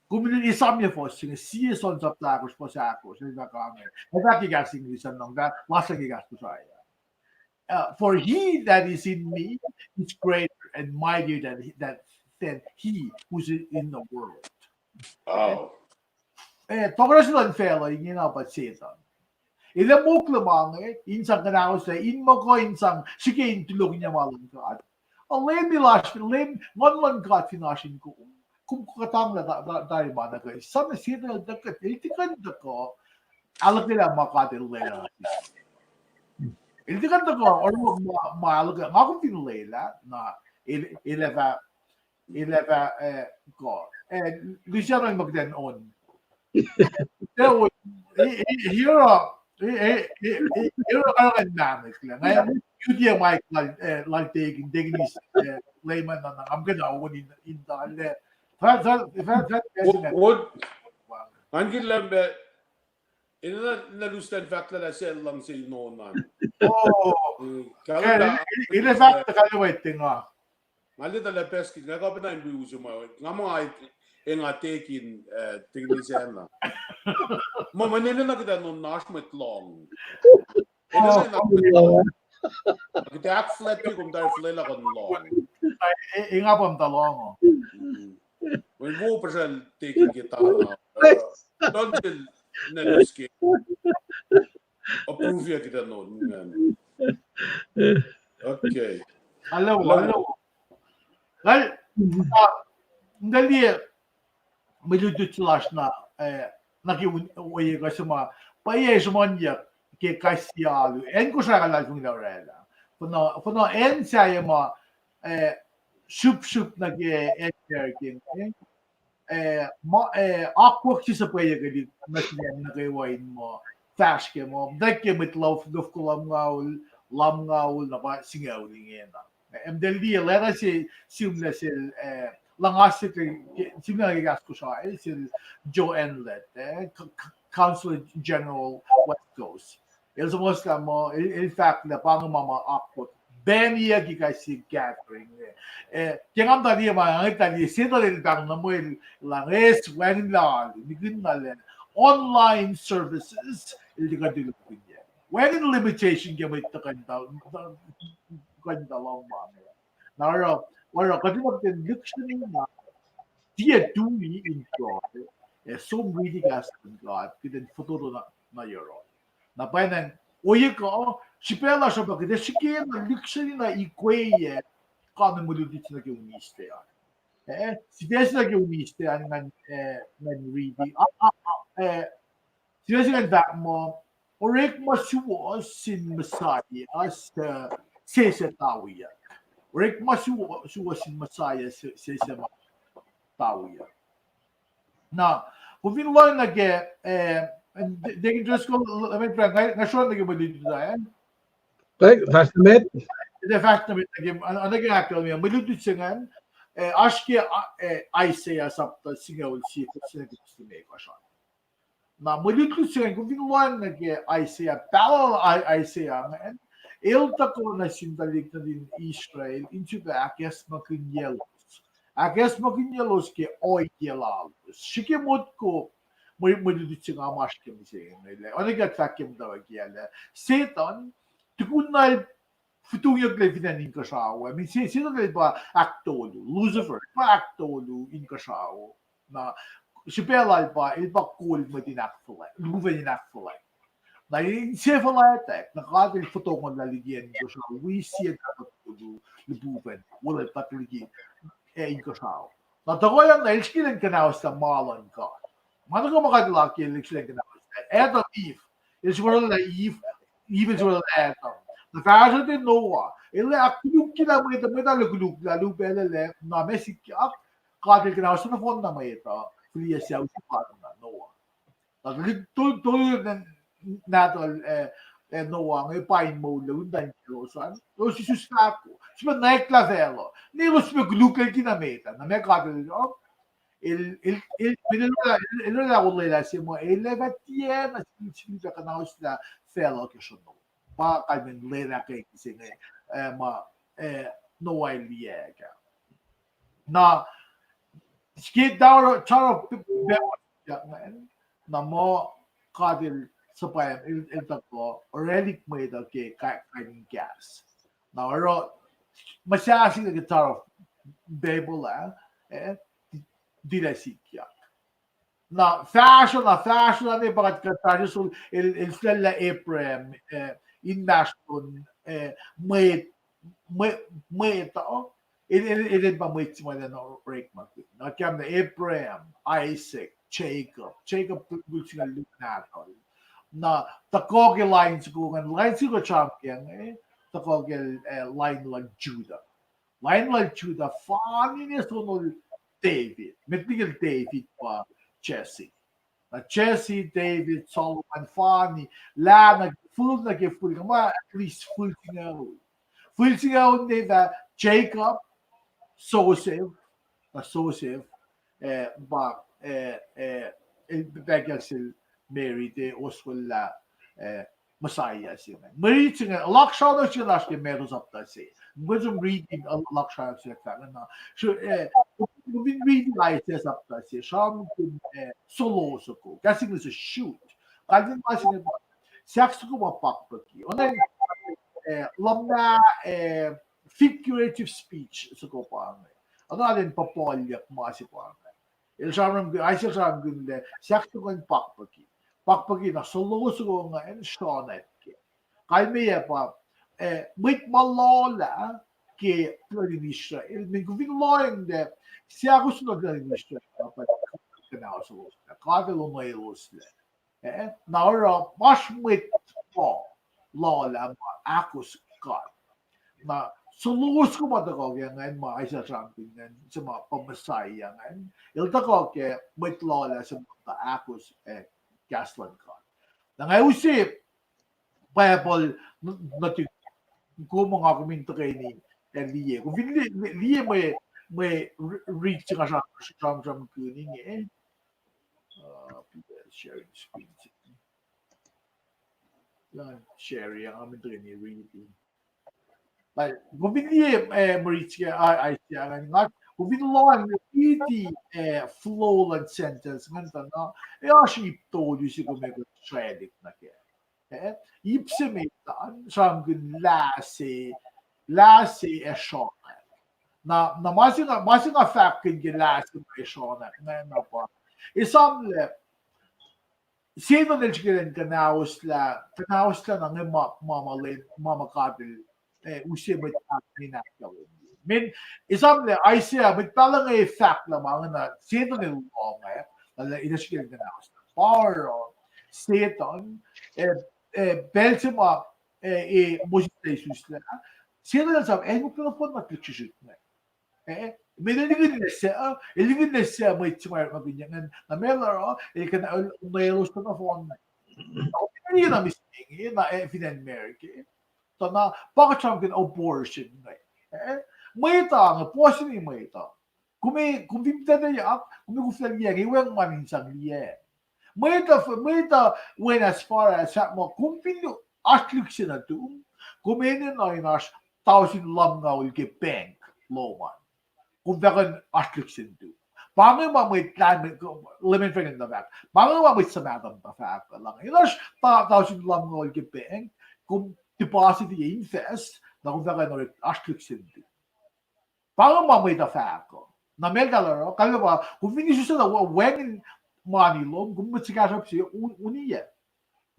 Kom in esamye fuhs se inge, sie John sapta ahkosr, fuhs ahkosr, el fahk inge. El fahk ke kahs English an, na lasr ke kahs Kosrae. Uh, for he that is in me is greater and mightier than, than, than he who is in the world. Oh. Eh, tohkohsrahi luhn facluh ingena pa Setuhn. El ac mokle ma inge, in sang kuhnahoslah, in muh kuh in sang srihke in tulohkihnya ma luhn God. A Leum lasr, Leum, Nguhn luhn God fin oasr in kom, kom kuhtanglah ta-, ta-, tari ma nuh kwewa. Same Setuhn el tuhkuh, el tiac kuh in tuhkuh ahluhkwelah ma God El lwelah. El tiac kuh in tuhkuh oruh ma, ma ahluhkwelah, nga kom fin lwelah, na el, el ac fah, el ac fah, eh, kuh, eh, Luciana, ma kuht in on. Tiac on, eh, eh, hero, eh, eh, eh, eh, hero, karihngihn mahmahklac. Nga, Judy ac Mike lal, eh, lal Tekin, Tekin is, eh, Leman na, na, nga muhkwena on in, in tahl, eh, fal, fal, fal, fal, Wo-, wo-, ngan kihlacn pac, enenuh na Luciana fahk lah sel luhngse in on an. Oh. Mm, kahlwem, el, el fahk lah kahlwem, nga. Nga liye tahl package, nga kuh pacna in wi use ma, nga muh nga, eh, nga Tekin, eh, Tekin Luciana. Ma, ma enenuh kuht in on na oasr mwet lohng. Enenuh na kuht in on. Kuht ahkfuhlwactye kom tari fuhlwelah kuh in lohng. Eh, eh, nga pa muhta lohng. Mm. Mweyen wo puhsral Tekin ke tana. Don sel na nuh ke approve-ye kuht in on. Okay. Hello, hello. Hello. Nga liye mwe lutlut lasr na, eh, na ke ohiyac kuh se ma, pwacye sruhmuhnyuck ke kais sie alu. Acn Kosrae luhlahlfongi lah orwaclah. Fuhnuh, fuhnuh acn sahyac ma, eh, srupsrup nuh ke acn America, eh. eh, ma, eh, akwuck se suhpweyuckelihk nuh sin acn nuh kwewa in muh fahsr ke muh, muhtwacwacack ke mwet luf-, lufko lumngaul, lumngaul, na pa singucul ingena. Em, eltahl liye leta se, sihmlac sel, eh, luhngaslah ke, sihmlac ke kahs Kosrae, sel Joe Enlet, eh, c-, c-, Consul General West Coast. El suhmuhslah muh, el, el fahk lah pa inge ma ma akwuck. Ban iyuck ke kais sie gathering. Eh, ke nga muhta liye ma, nga muhta liye, Setuhn el pahng nuh muh el, lah eis wacngihnlac alu, nikihn na lah online services, el tiac kuh in tulokihnyac. Wacngihn limitation ke mwet tuhkuh in tuh, kuh in tuh lohng ma inge. Na oruh, oruh, kuht in kuh in lihksreni na, tiac tui in God, ac som riti kahs luhn God, kuht in fototo na, na yohrohl. Na pwacnwacng, ohiyac kuh, srihpac lasr uh pa kuht ac srihke na lihksreni na ikweyac, kain mwe lutlut se nuh ke uniste an. Eh, sifac se nuh ke uniste an ngan, eh, ngan riti. A, a, a, eh, Sifac se ingacn fahk muh, orekma suwohs sin Messiah, uh, sese tawiyuck. Orekma suwo-, suwohs sin Messiah, se-, sese ma tawiyuck. Na, kom fin lohng nuh ke, eh, Deacon Driscoll, nga, nga sroang nuh ke mwe lutlut uh, eh? Fahsr nuh met? Fahsr nuh met nuh ke, an-, an-, nuh ke ahkkahlwemye mwe lutlut se ingacn, eh, oasr ke, eh, Isaiah sapta singucul sie, fuhs singucul sie limekohsr an. Na mwe lutlut se ingacn, kom fin lohng nuh ke Isaiah, pahluh Isaiah ingacn, el tuhkuh nuh sin tuhlihk nuhtin Israel in sifilpac ahkacsmakihnyaclos. Ahkacsmakihnyaclos ke ohiyac lalos. Srihke motko mwe, mwe lutlut se nga masr ke mihsenge lah, oacna kuht fahk ke muhtwacwacack ah lah, Setuhn, tukun na el fitungyucklac fin acn inkuhsrao, I mean, Se-, Setuhn el pa ahktolu, Lucifer, pa ahktolu inkuhsrao. Na, srihpac lal pa, el pa kol mwet in ahkfuhlwact, lihpufacn in ahkfuhlwact. Na, insefuhlwactack, na God el fotokonlah liki acn inkuhsrao, wi sie ahktolu lihpufacn, wolacna liki, eh, inkuhsrao. Na, tuhkuh na el srihke in kuhnahoslah ma luhn God. Ma nuh kwewa ma God el ahkkahlwemye el srihke in kuhnahoslah. Adam, Eve, el sifacna Eve, Eve el sifacna Adam. Na fahsruh tuh Noah, el ahkkolukyaclah mwet, mwet ah koluk lah lihpufacn ah, na ma sikyak, God el kuhnahoslah nohfohn na mwet uh, fihliyac sucu se pa Noah. Na tolu, tolu, tolu nahtuhl, eh, eh, Noah inge pa in moul uh, untan kaclos an, elos isus fahko, sifacna nwacklah facluh. Ne elos sifacna kolukyaclkihn na met ah, na ma God el, el, el, el, el, el, el olwelah se muh, el ac fah tiacna sifil, sifil kuhnahoslah facluh ke srono. Pa kalmen lwelah ke se inge, eh, ma, eh, Noah el liyacack ah. Na, ke Tower, Tower of Babel, na muh God el suhpwacr, el, el tuhkuh orwaclihk mwet uh ke ka-, kain in kahs. Na oruh, muhsahsik ke Tower of Babel ah, eh, tilac sikyak. Na fahsruh, na fahsruh na ne pa kuht, kuht fahsruh, so el, el sulaclah Abraham, eh, inmahsrlon, eh, mwet, mwe-, mwet uh, el, el, el, el pa mwet se ma elan orekmakihn. Na kahlwem na Abraham, Isaac, Jacob, Jacob pil singucul luo nahtuhl. Na tuhkuh ke line soko ingacn, line soko sramsram ke inge, tuhkuh ke, eh, line luhn Judah. Line lal Judah, fani ne sonol David. Met liki el David pa Jesse. Na Jesse, David, Solomon, fani, lah nuh, fihl nuh ke fihl, kuh ma at least fihl singucul. Fihl singucul ne fah Jacob, Joseph, na Joseph, eh, pa, eh, eh, el pahkyak sel Mary, tiac oswellah, eh, Messiah se inge. Mwe riti se inge, elaksrao nuh se lasr ke Matthew sapta se. Kom kuh in som riti, elaksrao nuh se fahk na. So, eh, kom fin riti Isaiah sapta se, sramsramkihn, eh, solo soko. Kahs English uh shoot. Kalmen ma se inge pa, sahk soko ma pakpucki. Oacna, eh, luhmah, eh, figurative speech soko pa inge. Oacna in puhpuhlyuck ma se pa inge. El sramsramkihn, Isaiah el sramsramkihn lah sahk soko ingacn pakpucki. Pakpucki na solo soko ingacn sronactke. Kalmeyac pa, eh, mwet ma lohlah ke tuhlihk nuhtin Israel. Min kom fin lohacng lah, sahk soko nuhtin Israel, pa kuhnahosloslah. God el onweloslac. Eh, na oruh, oasr mwet pa lohlah ma ahkos God. Na Suloh soko ma tuhkuh ke ingacn ma Isaiah sramsramkihn ingacn, se ma pa Messiah ingacn. El tuhkuh ke mwet lula se ma tuh ahkos, eh, kahs luhn God. Na nga use Bible, n-, nuhtin, kom nga kom in tuhkweni, eh, liye. Kom fin liye, liye mwe, mwe ri-, rit se nga sram-, sramsramkihn inge. Uh, sharing screen. Share, nga kom in tuhkweni riti. Kom fin liye, eh, mwe rit se, ah, Isaiah ingacn, nga, kom fin lohng riti, eh, flow luhn sentence ingacn tuh na, eh, oasr ip tolu se kom ac kuh sraclihk nuh kac. Eh, ip se met an, sramsramkihn lah se, lah se ac sronak. Na, na ma se nga, ma se nga fahkkihn ke lah se ma ac sronak ingacn na pa, esam lah Setuhn el srihke in kuhnahoslah, kuhnahoslah na nge ma, ma, ma, ma God el, eh, use mwet pahluh in ahkkahlwemye. Mweyen esam lah Isaiah, mwet pahluh inge fahk lah ma ingacn, Setuhn el lohng ah, lah el srihke in kuhnahoslah. Pa oruh Setuhn, eh, eh, pacl se ma, eh, eh, Moses el isuslah, Setuhn el sang, eh, mukul nohfohn na lihksrihsrihk inge. Eh, mweyen el lihkihn lah se, ah, el lihkihn lah se mwet se ma orekmakihnyuck ingacn, na meac el oruh, el kuh in, el, na elos kuh nohfohn. Ac na mihsenge, na, eh, fin acn America. Tuh na, pa kuht sramsramkihn abortion inge. Eh, mwet uh inge, puhsini mwet uh. Kom, kom fin tahtuhyak, kom koflah liye, inge wacngihn ma in sang liye. Mwet uh, mwet uh went as far as, muh kom fin oasr lihk se nuhtum, kom enenuh in oasr tausin lumngaul ke bank lom an. Kom fahk in oasr lihk se nuhtum. Pa inge ma mwet lah, Benjamin Franklin tuh fahk. Pa inge ma mwet suhmaht uh tuh fahk lah inge. In oasr ta-, tausin lumngaul ke bank, kom deposit-ye invest, na kom fahk in oasr lihk se nuhtum. Pa inge ma mwet uh fahk uh. Na meac eltahl oruh, kalmac pa, kom fin isuslac lah wacngihn mani lom, kom mwet suhkahsruhp se, un-, uniyac.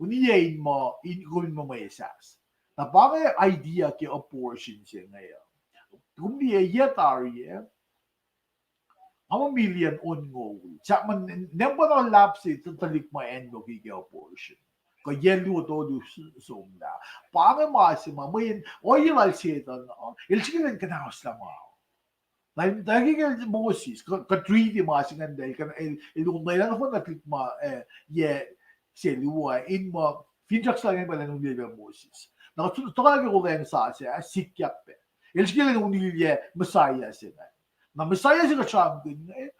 Uniyac in muh, in kom in muh mwesahs. Na pa inge idea ke abortion se inge uh. Kom liye yac tari ah, nga muh million onngoul. Sahp muh n-, nempuh na luhlahp se tuh tuhlihk ma acnwucki ke abortion. Kuh yac luo tolu s-, somlah. Pa inge ma se ma mweyen ohiyac lal Setuhn uh, el srihke in kuhnahoslah ma. Na el tuh ke Moses, kuh, kuht riti ma se ingacn, el, el, el onwelah nohfohn na tuhlihk ma, eh, yac se luo, in muh finsrak se ingacn pa el unilyac Moses. Na kuht tuhkuh ke Wuhlweacng Sasuc ah, sikyak pac. El srihke in unilyac Messiah se ingacn. Na Messiah se kuht sramsramkihn inge,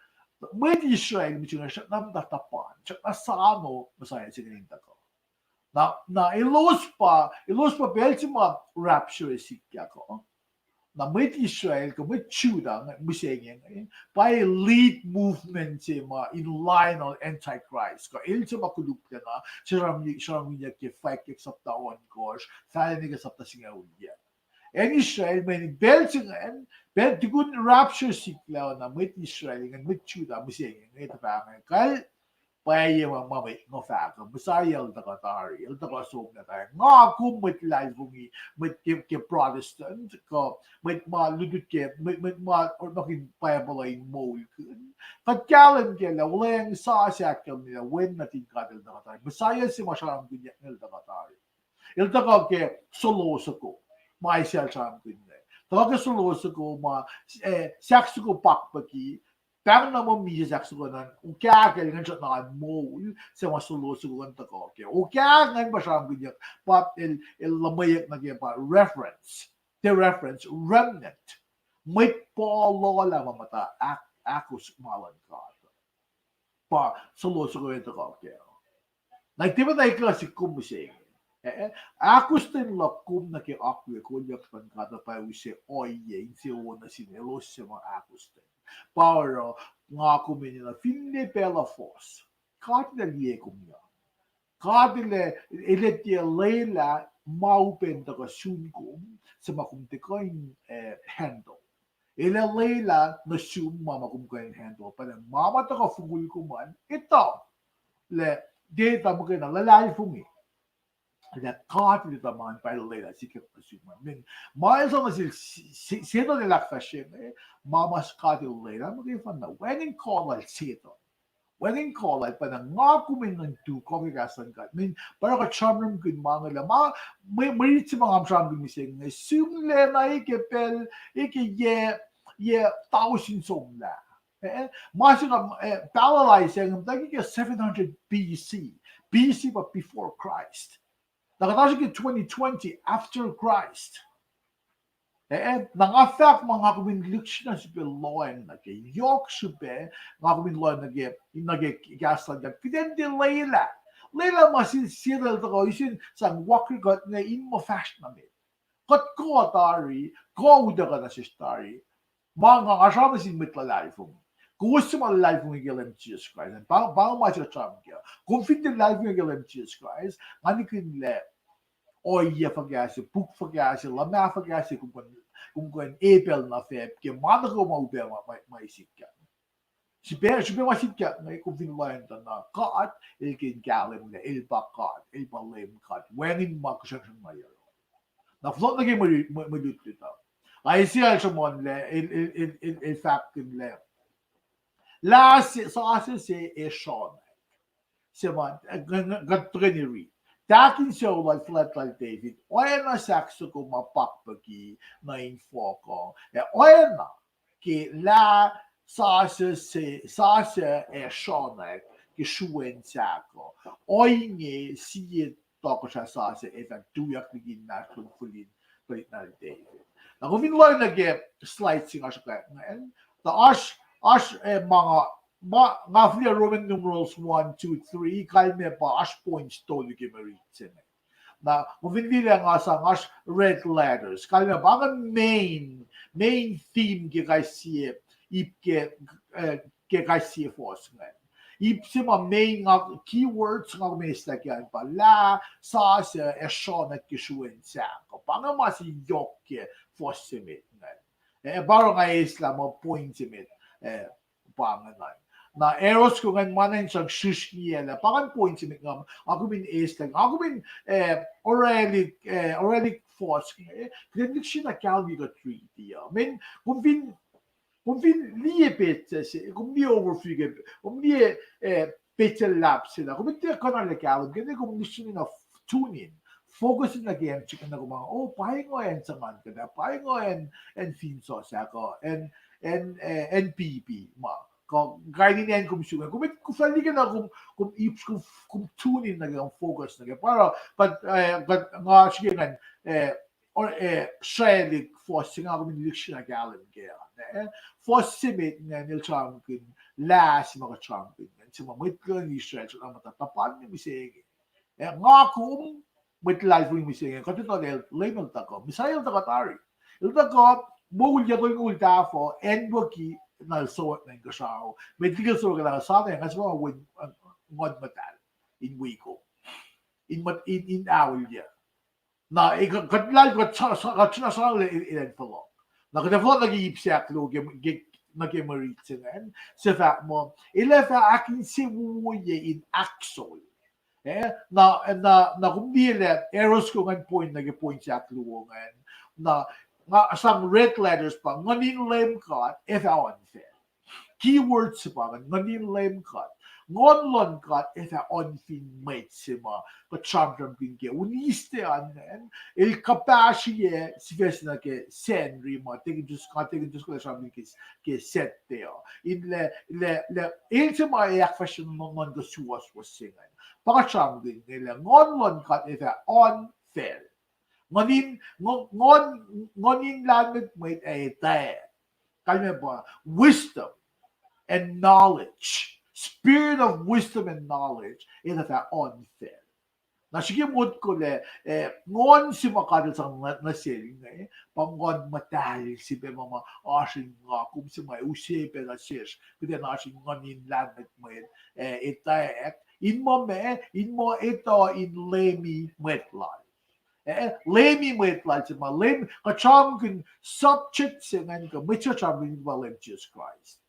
mwet Israel, mihsenge srackna muhta tuhpan, srackna sano Messiah se ingacn in tuhkuh. Na, na elos pa, elos pa pacl se ma rapture sikyak uh. Na mwet Israel, kuh mwet Judah, mihsenge inge, pa elite movement se ma in line on Antichrist. Kuh el se ma koluklacna, sram-, sramsramkihnyuck ke Fwackyuck sapta ohnkohsr, Fahluhneke sapta singucul yuc. Acn Israel, mweyen pacl se ingacn, pacl tukun rapture sikyak uh na mwet Israel ingacn, mwet Judah, mihsenge inge, tuh pa inge, kal, pwacye ma, ma mwet inge fahk uh, Messiah el tuhkuh tari, el tuhkuh somlah tari. Nga kom mwet luhlahlfongi, mwet ke, ke Protestant, kuh mwet ma lutlut ke, mwet, mwet ma orekmakihn Bible uh in moulkihn. Kuht kahlwem kac lah Wuhlweacng Sasuc ahkkahlwemye lah Wen nuhtin God el tuhkuh tari. Messiah se ma sramsramkihnyuck inge el tuhkuh tari. El tuhkuh ke suhlo soko, ma Isaiah el sramsramkihn inge. Tuhkuh ke suhlo soko ma, eh, sahk soko pakpucki, pahng na muh misac sahk soko an, okah kacl ingacn srackna moul, se ma suhlo soko an tuhkuh kac. Okah ingacn pa sramsramkihnyuck, pa el, el luhmweyuck nuh ke pa reference, the reference, remnant. Mwet puhla ma muhta ahk-, ahkos ma luhn God. Pa suhlo soko an tuhkuh kac. Na tiac muhta ekuh sik kom mihsenge. Eh, ahkostwen luhk kom nuh ke akwuck kolyuck luhn God uh pa use ohiyac insewowo nuh sin elos se ma ahkostwen. Pa oruh nga kom enenuh finne pacl uh fohs, God El ac liye kom uh. God El ac, El ac tiac lwelah ma upac in tuhkuh sun kom, se ma kom tiac kuh in, eh, handle. El ac lwelah nuh sum ma, ma kom kuh in handle. Pa ma ma tuhkuh fongul kom an, etuh lah, tiac etuh muhkwena, luhlahlfongi lah God El etuh ma pa El lwelah sikyak nuh sum an. Mweyen ma El sang nuh sel Se-, Se-, Setuhn el ahkfahsrye, eh, ma ma God El lwelah muhkwena, wacngihn kuh lal Setuhn. Wacngihn kuh lal, pa na nga kom in nuhnkuh kuh ke kahs luhn God. Min pa kuht sramsramkihn ma inge lah ma, mwe, mwe rit se ma nga sramsramkihn mihsenge, sihmlac na e ke pacl, e ke yac, yac tausin somlah. Eh, ma se nga, eh, pahluh lal se inge muhtwacwacack ke seven hundred B C, B C pa before Christ. Na kuht oasr ke twenty twenty after Christ. Eh, na nga fahk ma nga kom in lihksreni srihpac lohacng nuh ke, yohk srihpac, nga kom in lohacng nuh ke, nuh ke kahs luhn God. Kuht in tiac lwelah. Lwelah ma sie, sie lal tuhkuh, isin sang wakri kuht inge in muh fahsr nuh met. Kuht kuh tari, kuh utuckuh nuh sesr tari. Ma nga, nga sramsram nuh sin mwet luhlahlfongi. Kowos se ma luhlahlfongi ke Leum Jisus Kraist. Pa, pa ma se sramsram ke. Kom fin tiac luhlahlfongi ke Leum Jisus Kraist, nga nikihn ohiyac fuhkah se, puk fuhkah se, luhmah fuhkah se, kom kuh in, kom kuh in epacl na fahk ke ma nuh kwewa ma upac ma, ma, ma sikyak. Srihpac, srihpac ma sikyak inge kom fin lohacng tuh na God, el ke in kahlwem lah el pa God, el pa Leum God, wacngihn ma kihsrangsrang ma yohrohl. Na fohlohk nuh ke mwe, mwe, mwe lutlut uh. Isaiah el sruhmuhnlah, el, el, el, el, el fahkkihn lah, lah se, sasuc se ac sronak. Se ma, eh, kuht tuhkweni rit. Tahk in sucu lal fuhlwact lal David, oacna sahk soko ma pakpucki nuh infohk uh, ac oacna ke lah sasuc se, sasuc ac sronak ke sruen sahk uh, ohinge sie tohkohsrah sasuc ac fah tuyak liki inmahsrlon fihl in tuhlihk nahtuhl David. Na kom fin lohacng nuh ke slide se nga sruhkwack ingacn, tuh oasr, oasr, eh, ma nga, ma nga fihliyac Roman numerals one, two, three, kalmac pa oasr points tolu ke mwe rit se inge. Na kom fin liye lah nga sang oasr red letters, kalmac pa inge main, main theme ke kais sie, ip ke, eh, ke kais sie verse ingacn. Ip se ma main nga keywords nga kom eslah ke an pa lah sasuc ac sronak ke sruen sahk uh. Pa inge ma se yohk ke verse se met ingacn. Eh, pa oruh nga eslah muh point se met, eh, pa ingacn. Na arrow soko ingacn ma na in sang srihsrngiyac lah pa ingacn point se met nga, nga kom in eslah, nga kom in, eh, orwaclihk, eh, orwaclihk verse inge, eh, kuht in lihksreni kahlwem ke kuht riti uh. Mean, kom fin, kom fin liye petsac se, kom liye overview ke, kom liye, eh, petsac luhlahp se lah, kom in tiac kuhnalah kahlwem ke, kom lihksreni na tune in, focus in nuh ke acn srihk na kom, oh, pa inge acn se ingacn kuhtuh, pa inge acn, acn fin sasuc uh, acn, acn, eh, acn pipi ma kuh kain in acn kom suk, kom, kom fah liye na kom, kom ip, kom, kom tune in nuh ke, kom focus nuh ke. Pa oruh kuht, eh, kuht, nga srihke ingacn, eh, or, eh, srwaclihk verse se nga kom in lihksreni kahlwem ke, eh, verse se met ingacn el sramsramkihn lah se ma kuht sramsramkihn ingacn, se ma mwet luhn Israel srackna muhta tuhpan mihsenge. Eh, nga kom, mwet luhlahlfongi mihsenge, kuht etuh lah Leum el tuhkuh, Messiah el tuhkuh tari. El tuhkuh, moul yac tolngoul tahfuh, acnwucki na el suhwak nuh inkuhsrao. Met liki el suhwak nuh sahyac, nga sifacna wen, uh, Nguhn Muhtahl in wi kom, in, in, in aulyac. Na, eh, kuht, kuht lal, kuht sa-, sa-, kuht suna sa el, el, el fohlohk. Na kuht ac fohlohk nuh ke ip se ahkluo ke, ke, nuh ke mwe rit se ingacn, se fahk muh, el ac fah ahkinsewowoye in ahksol. Eh, na, na, na kom liye lah arrow soko ingacn point nuh ke point se ahkluo ingacn. Na, nga sang red letters pa, Nguhn in Leum God ac fah oan facl. Keyword se pa ingacn, Nguhn in Leum God. Nguhn luhn God ac fah oan fin mwet se ma kuht sramsramkihn ke, Wednesday an ingacn, el kuhpahsrye sifac se nuh ke Sacnri ma, tekin tus-, nga tekin tuskul sramsramkihn ke, ke Saturday uh. In lah, lah, lah, el se ma ac ahkfahsrye nuhn-, nuhnkuh suwohswohs se ingacn. Pa kuht sramsramkihn inge lah Nguhn luhn God ac fah oan facl. Nguhn in, nguhn, nguhn, nguhn in lahlmwetmwet ac etwacack. Kalmac pa wisdom and knowledge. Spirit of wisdom and knowledge. El ac fah oan facl. Na srihke motko lah, eh, nguhn se ma God el sang nuh, nuh sel inge, pa Nguhn Muhtahl se pac ma, ma oasr in nga kom se ma use pac nuh sesr, kuht in oasr in nguhn in lahlmwetmwet, eh, etwacack, in muh ma, in muh etuh in leumi mwet lal. Eh, leumi mwet lal se ma, leum, kuht sramsramkihn subject se ingacn kuh mwet se sramsramkihn pa Leum Jisus Kraist.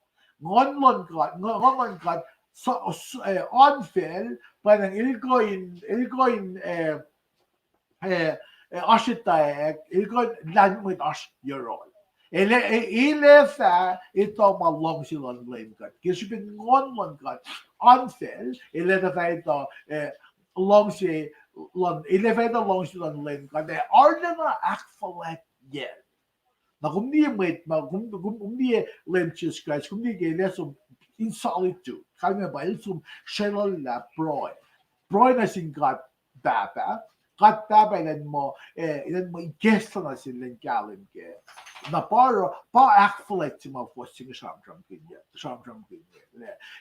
Nguhn luhn God, nguhn, nguhn luhn God, sa-, s-, eh, oan facl, pa na el kuh in, el kuh in, eh, eh, eh, oasr etwacack, el kuh in lahlmwetmwet oasr yohrohl. El ac, eh, el ac fah etuh ma luhngse luhn Leum God. Ke srihpen nguhn luhn God, Anfel, el ac fah etuh, eh, luhngse luhn, el ac fah etuh luhngse luhn Leum God, ac arulacna ahkfuhlwactyacl. Na kom liye mwet, ma, kom, kom, kom liye Leum Jisus Kraist, kom liye ke el ac som in solitude. Kalmac pa el som sreluhlah pruhe. Pruhe nuh sin God Pahpah. God Pahpah elan muh, eh, elan muh ikacslah nuh sel elan kahlwem kac. Na pa oruh, pa ahkfuhlwact se ma fuhs se inge sramsramkihn, sramsramkihn.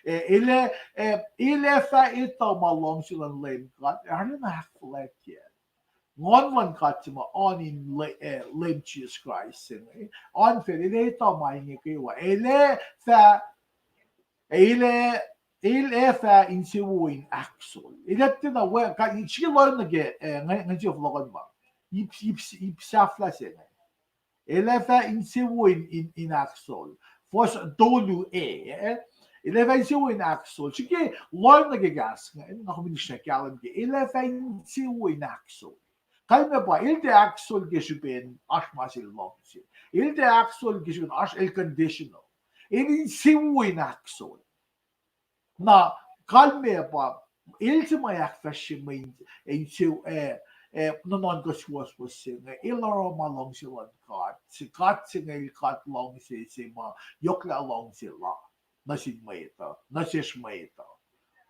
Eh, el ac, eh, el ac fah etuh ma luhngse luhn Leum God, arulacna ahkfuhlwactyacl. Nguhn luhn God se ma oan in Le-, eh, Leum Jisus Kraist se inge. Anfel, el ac etuh ma inge kwewa. El ac fah, el ac, el ac fah insewowo in ahksol. El ac tiacna we, ka, srihke lohng nuh ke, eh, ngan, ngan sie fohlohkohn ma. Ip, ip, ip sahflah se inge. El ac fah insewowo in, in, in ahksol. Fuhs tolu a, eh? El ac fah insewowo in ahksol. Srihke lohng nuh ke kahs inge, nga kom in srihke kahlwem ke. El ac fah insewowo in ahksol. Kalmac pa, el tiac ahksol ke srihpen oasr ma se luhngse. El tiac ahksol ke srihpen oasr el conditional. El insewowo in ahksol. Na kalmac pa, el se ma ahkfahsrye mwe in, eh, inse, eh, eh, nuhnuhnkuh suwohswohs se inge, el oruh ma luhngse luhn God. Se God se inge el God luhngse se ma yohklah luhngse la nuh sin mwet uh, nuh sesr mwet uh.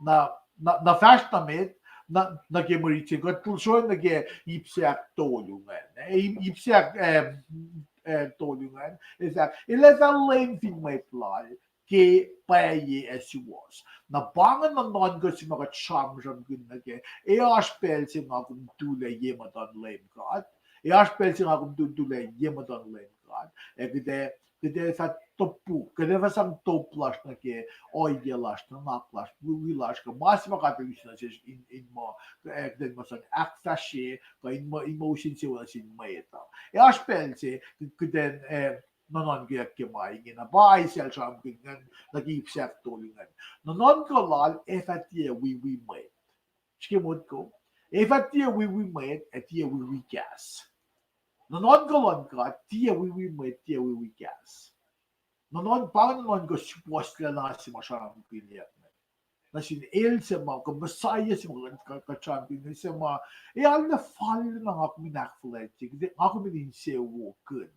Na, na, na fahsr na met, na, nuh ke mwe riti se, kuht sroh nuh ke ip se ahktolu ingacn. Eh, ip, ip se ahk, eh, eh, tolu ingacn. El fahk, el ac fah Leum fin mwet lal, ke pwacye ac suwohs. Na pa inge nuhnuhnkuh se ma kuht sramsramkihn nuh kac, ac oasr pacl se nga kom tulac ye muhtuhn Leum God. Ac oasr pacl se nga kom tu-, tulac ye muhtuhn Leum God. Ac kuht ac, kuht ac fah topuk, kuht ac fah sang top lasr nuh ke ohiyac lasr, nuhnak lasr, wi, wi lasr, kuh ma se ma God El use nuh sesr in, in muh, eh, kuht in muh sang ahkfahsrye, kuh in muh, in muh use insewowo nuh sin mwet uh. Ac oasr pacl se, kuht in, eh, nuhnuhnkeyuck ke ma ingena. Pa Isaiah el sramsramkihn ingacn nuh ke ip se ahktolu ingacn. Nuhnuhnkuh lal ac fah tiac wiwi mwet. Srihke motko. Ac fah tiac wiwi mwet, ac tiac wiwi kahs. Nuhnuhnkuh luhn God, tiac wiwi mwet, tiac wiwi kahs. Nuhnuhn, pa nuhnuhnkuh suwohslah na se ma sramsramkihnyuck ingacn. Nuh sin el se ma, kuh Messiah se ma, kuh, kuh, kuht sramsramkihn se ma, ac arlac fal na nga kom in ahkfuhlwactye, nga kom in insewowokihn.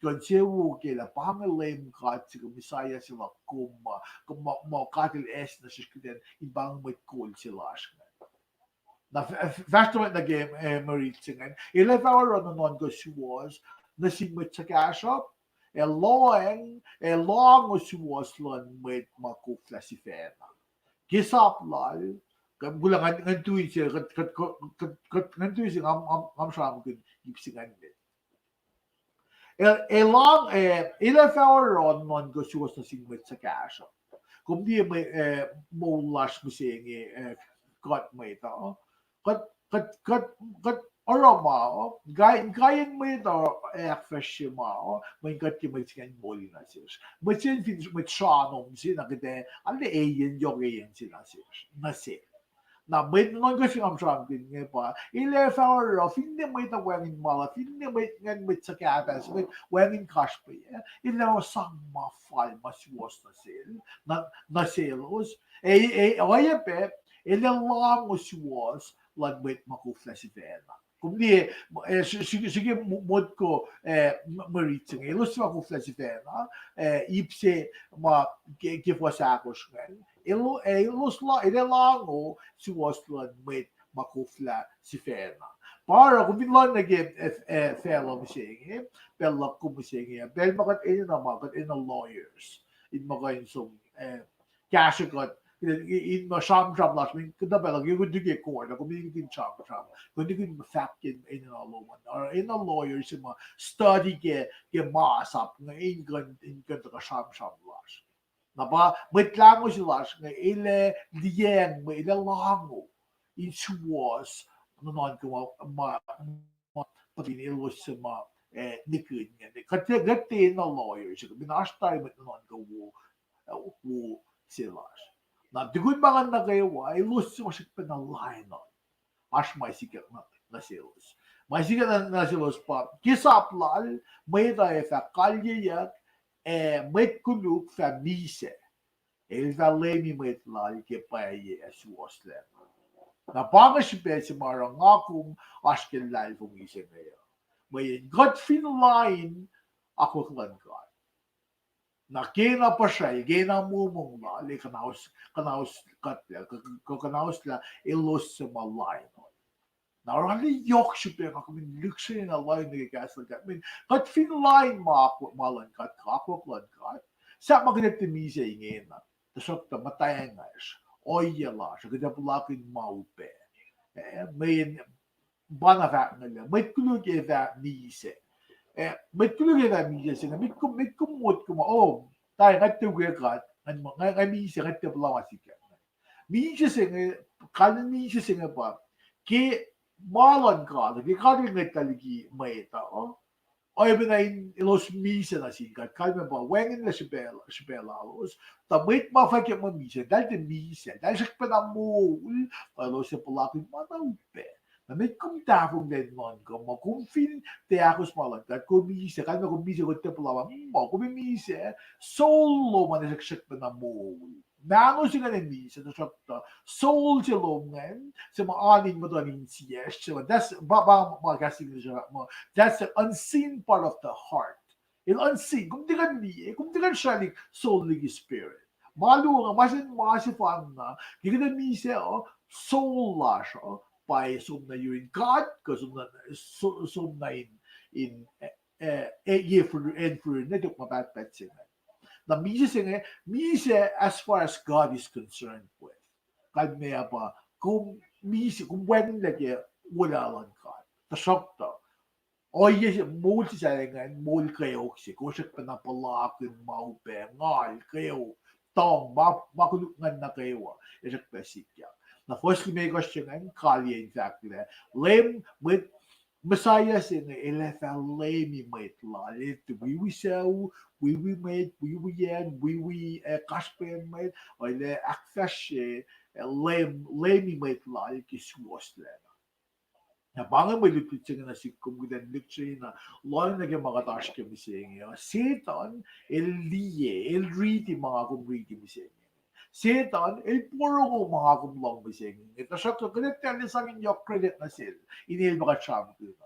Kuh insewowo ke lah pa inge Leum God se kuh Messiah se luhk kom ma, kuh ma, ma God El ase nuh sesr kuht in, in pa inge mwet kol se lasr ingacn. Na f-, f-, fahsr nuh met nuh ke, eh, mwe riti se ingacn. El ac fah oruh nuhnuhnkuh suwohs nuh sin mwet suhkahsruhp, ac lohacng, ac lahngo suwohs luhn mwet ma koflah sifacna. Ke sap lal, kuh, kuloh, ngan, ngan tui se, kuht, kuht, kuht, kuht, ngan tui se, ngam, ngam, ngam sramsramkihn ip se ingacn met. El, el lohng, eh, el ac fah oruh nuhnuhnkuh suwohs nuh sin mwet suhkahsruhp. Kom liye mwe, eh, moul lasr mihsenge, eh, kuht mwet uh. Kuht, kuht, kuht, kuht oruh ma uh, kain, kain mwet uh, eh, ahkfahsrye ma uh, mweyen kuht ke mwet se ingacn moli nuh sesr. Mwet se fin mwet sranom se na kuht ac, arlac eyen, yohk eyen se nuh sesr, nuh sel. Na mwet nuhnuhnkuh se nga sramsramkihn inge pa, el ac fah oruh, finne mwet uh wacngihn ma la, finne mwet ingacn mwet suhkahpahs, mwet wacngihn kasrpeh, eh, el ac sang ma fal ma suwohs nuh sel, nuh, nuh selos. Ac, ac, oacyacpac, el ac lahngo suwohs luhn mwet ma koflah sifacna. Kom liye, eh, srihke, srihke mo-, motko, eh, mwe riti se inge, elos se ma koflah sifacna, eh, ip se ma ke, ke fuhs ahkosr ingacn. Elo-, eh, elos la-, el ac lahngo suwohs luhn mwet ma koflah sifacna. Pa oruh, kom fin lohng nuh ke, eh, eh, facluh mihsenge, pacl luhk kom mihsenge, pacl ma kuht enenuh ma, kuht enenuh lawyers. In ma kuh in som, eh, kahsruh kuht, in ma sramsram lasr, kuhtuh pacl uh, ke kom tuh ke court, kom in sramsram, kom in fahk ke enenuh lom an, oruh enenuh lawyer se ma study ke, ke masap inge in kuh, in kuh in tuhkuh sramsram lasr. Na pa mwet lahngo se lasr inge el ac liyacacng, el ac lahngo in suwohs nuhnuhnkuh ma, ma, ma, pacl in elos se ma, eh, nihkihn ingacn. Kuht, kuht tiac enenuh lawyers, kuht fin oasr tari mwet nuhnuhnkuh wo, eh, wo se lasr. Na tukun ma ingacn nuh kwewa, elos se ma srihkpacna lain uh. Oasr ma sikyak nuh, nuh selos. Ma sikyak nuh, nuh selos pa, ke sap lal, mwet uh ac fah kalyeyuck, ac mwet koluk fah misac. El fah leumi mwet lal ke pwacye ac suwohslah. Na pa inge srihpac se ma oruh nga kom oasr ke luhlahlfongi se inge uh. Mweyen kuht fin lain akwuck luhn God, na kena puhsracl, kena momong lal, e kuhnaus, kuhnaus kuht lah, kuh, kuh, kuhnauslah elos suc ma lain on. Na oruh yohk srihpac nga kom in lihksreni na lain nuh ke kahs luhn God. Mweyen kuht fin lain ma, ma luhn God, akwuck luhn God, sahp ma kuht ac tiac misac ingena. Tuhsruhktuh muhtwacngahsr, ohiyac lasr, kuht ac puhlakihn ma upac. Eh, mweyen pa na fahk inge lah mwet koluk ac fah misac. Eh, mwet koluk ac fah misac se inge, met kom, met kom motko muh, oh, tari nga tiac ukwe God, nga, nga, nga misac, nga tiac puhla ma sikyak. Misac se inge, kalmacn misac se inge pa, ke ma luhn God, ke God El ngwetlah liki mwet uh, oacpacna in elos misac nuh sin God, kalmac pa wacngihnlac srihpac, srihpac lalos, tuh mwet ma fwackyuck muh misac, eltahl tiac misac, eltahl srackpacna moul, tuh elos ac puhlakihn ma na upac. Na met kom tahfonglac in nuhnkuh muh kom fin tiac ahkos ma luhn God, kom misac, kalmac kom misac, kom tiac puhla ma, muh kom misac, soul lom an ac srack, srackpacna moul. Mahno se ingacn misac, tuhsruhktuh soul se lom ingacn, se ma oan in muhtuhn insiyacsr, se ma, that's, pa, pa, ma kahs English muh, that's the unseen part of the heart. El unseen, kom tiac kuh in liye, kom tiac kuh in sralihk soul liki spirit. Ma luo nga, ma se, ma sefanna, ke kuht ac misac uh, soul lasr uh pa ac som nuh yurin God, kuh som nuh, so-, som nuh in, in, eh, eh, ye fir-, acn firin, ne tok ma pahtpaht se inge. Na misac se inge, misac as far as God is concerned with. Kalmac pa, kom misac, kom wacngihnlac ke wolacna luhn God. Tuhsruhktuh, ohiyac se, moul se sahyac ingacn, moul kweok se, kom srackpacna puhlakihn ma upac, ngal, kweok, tuhng, ma, ma koluk ingacn nuh kwewa, ac srackpac sikyak. Na fuhs limekohsr se ingacn, kalweni fahk lah, Leum, mwet, Messiah se inge el ac fah leumi mwet lal, el tiac wiwi sucu, wiwi mwet, wiwi acn, wiwi, eh, kasrpacn mwet, el ac ahkfahsrye, eh, leum, leumi mwet lal ke suwohslacna. Na pa inge mwe lutlut se inge nuh sihk kom kuht in lihksreni na, lohng nuh ke ma kuht oasr ke mihsenge uh. Setuhn el liye, el riti ma nga kom riti mihsenge. Setuhn el porongo ma nga kom lohng mihsenge. Tuhsruhktuh kuht etuh lah sang in yohk credit nuh sel in el pa kuht sramsramkihn.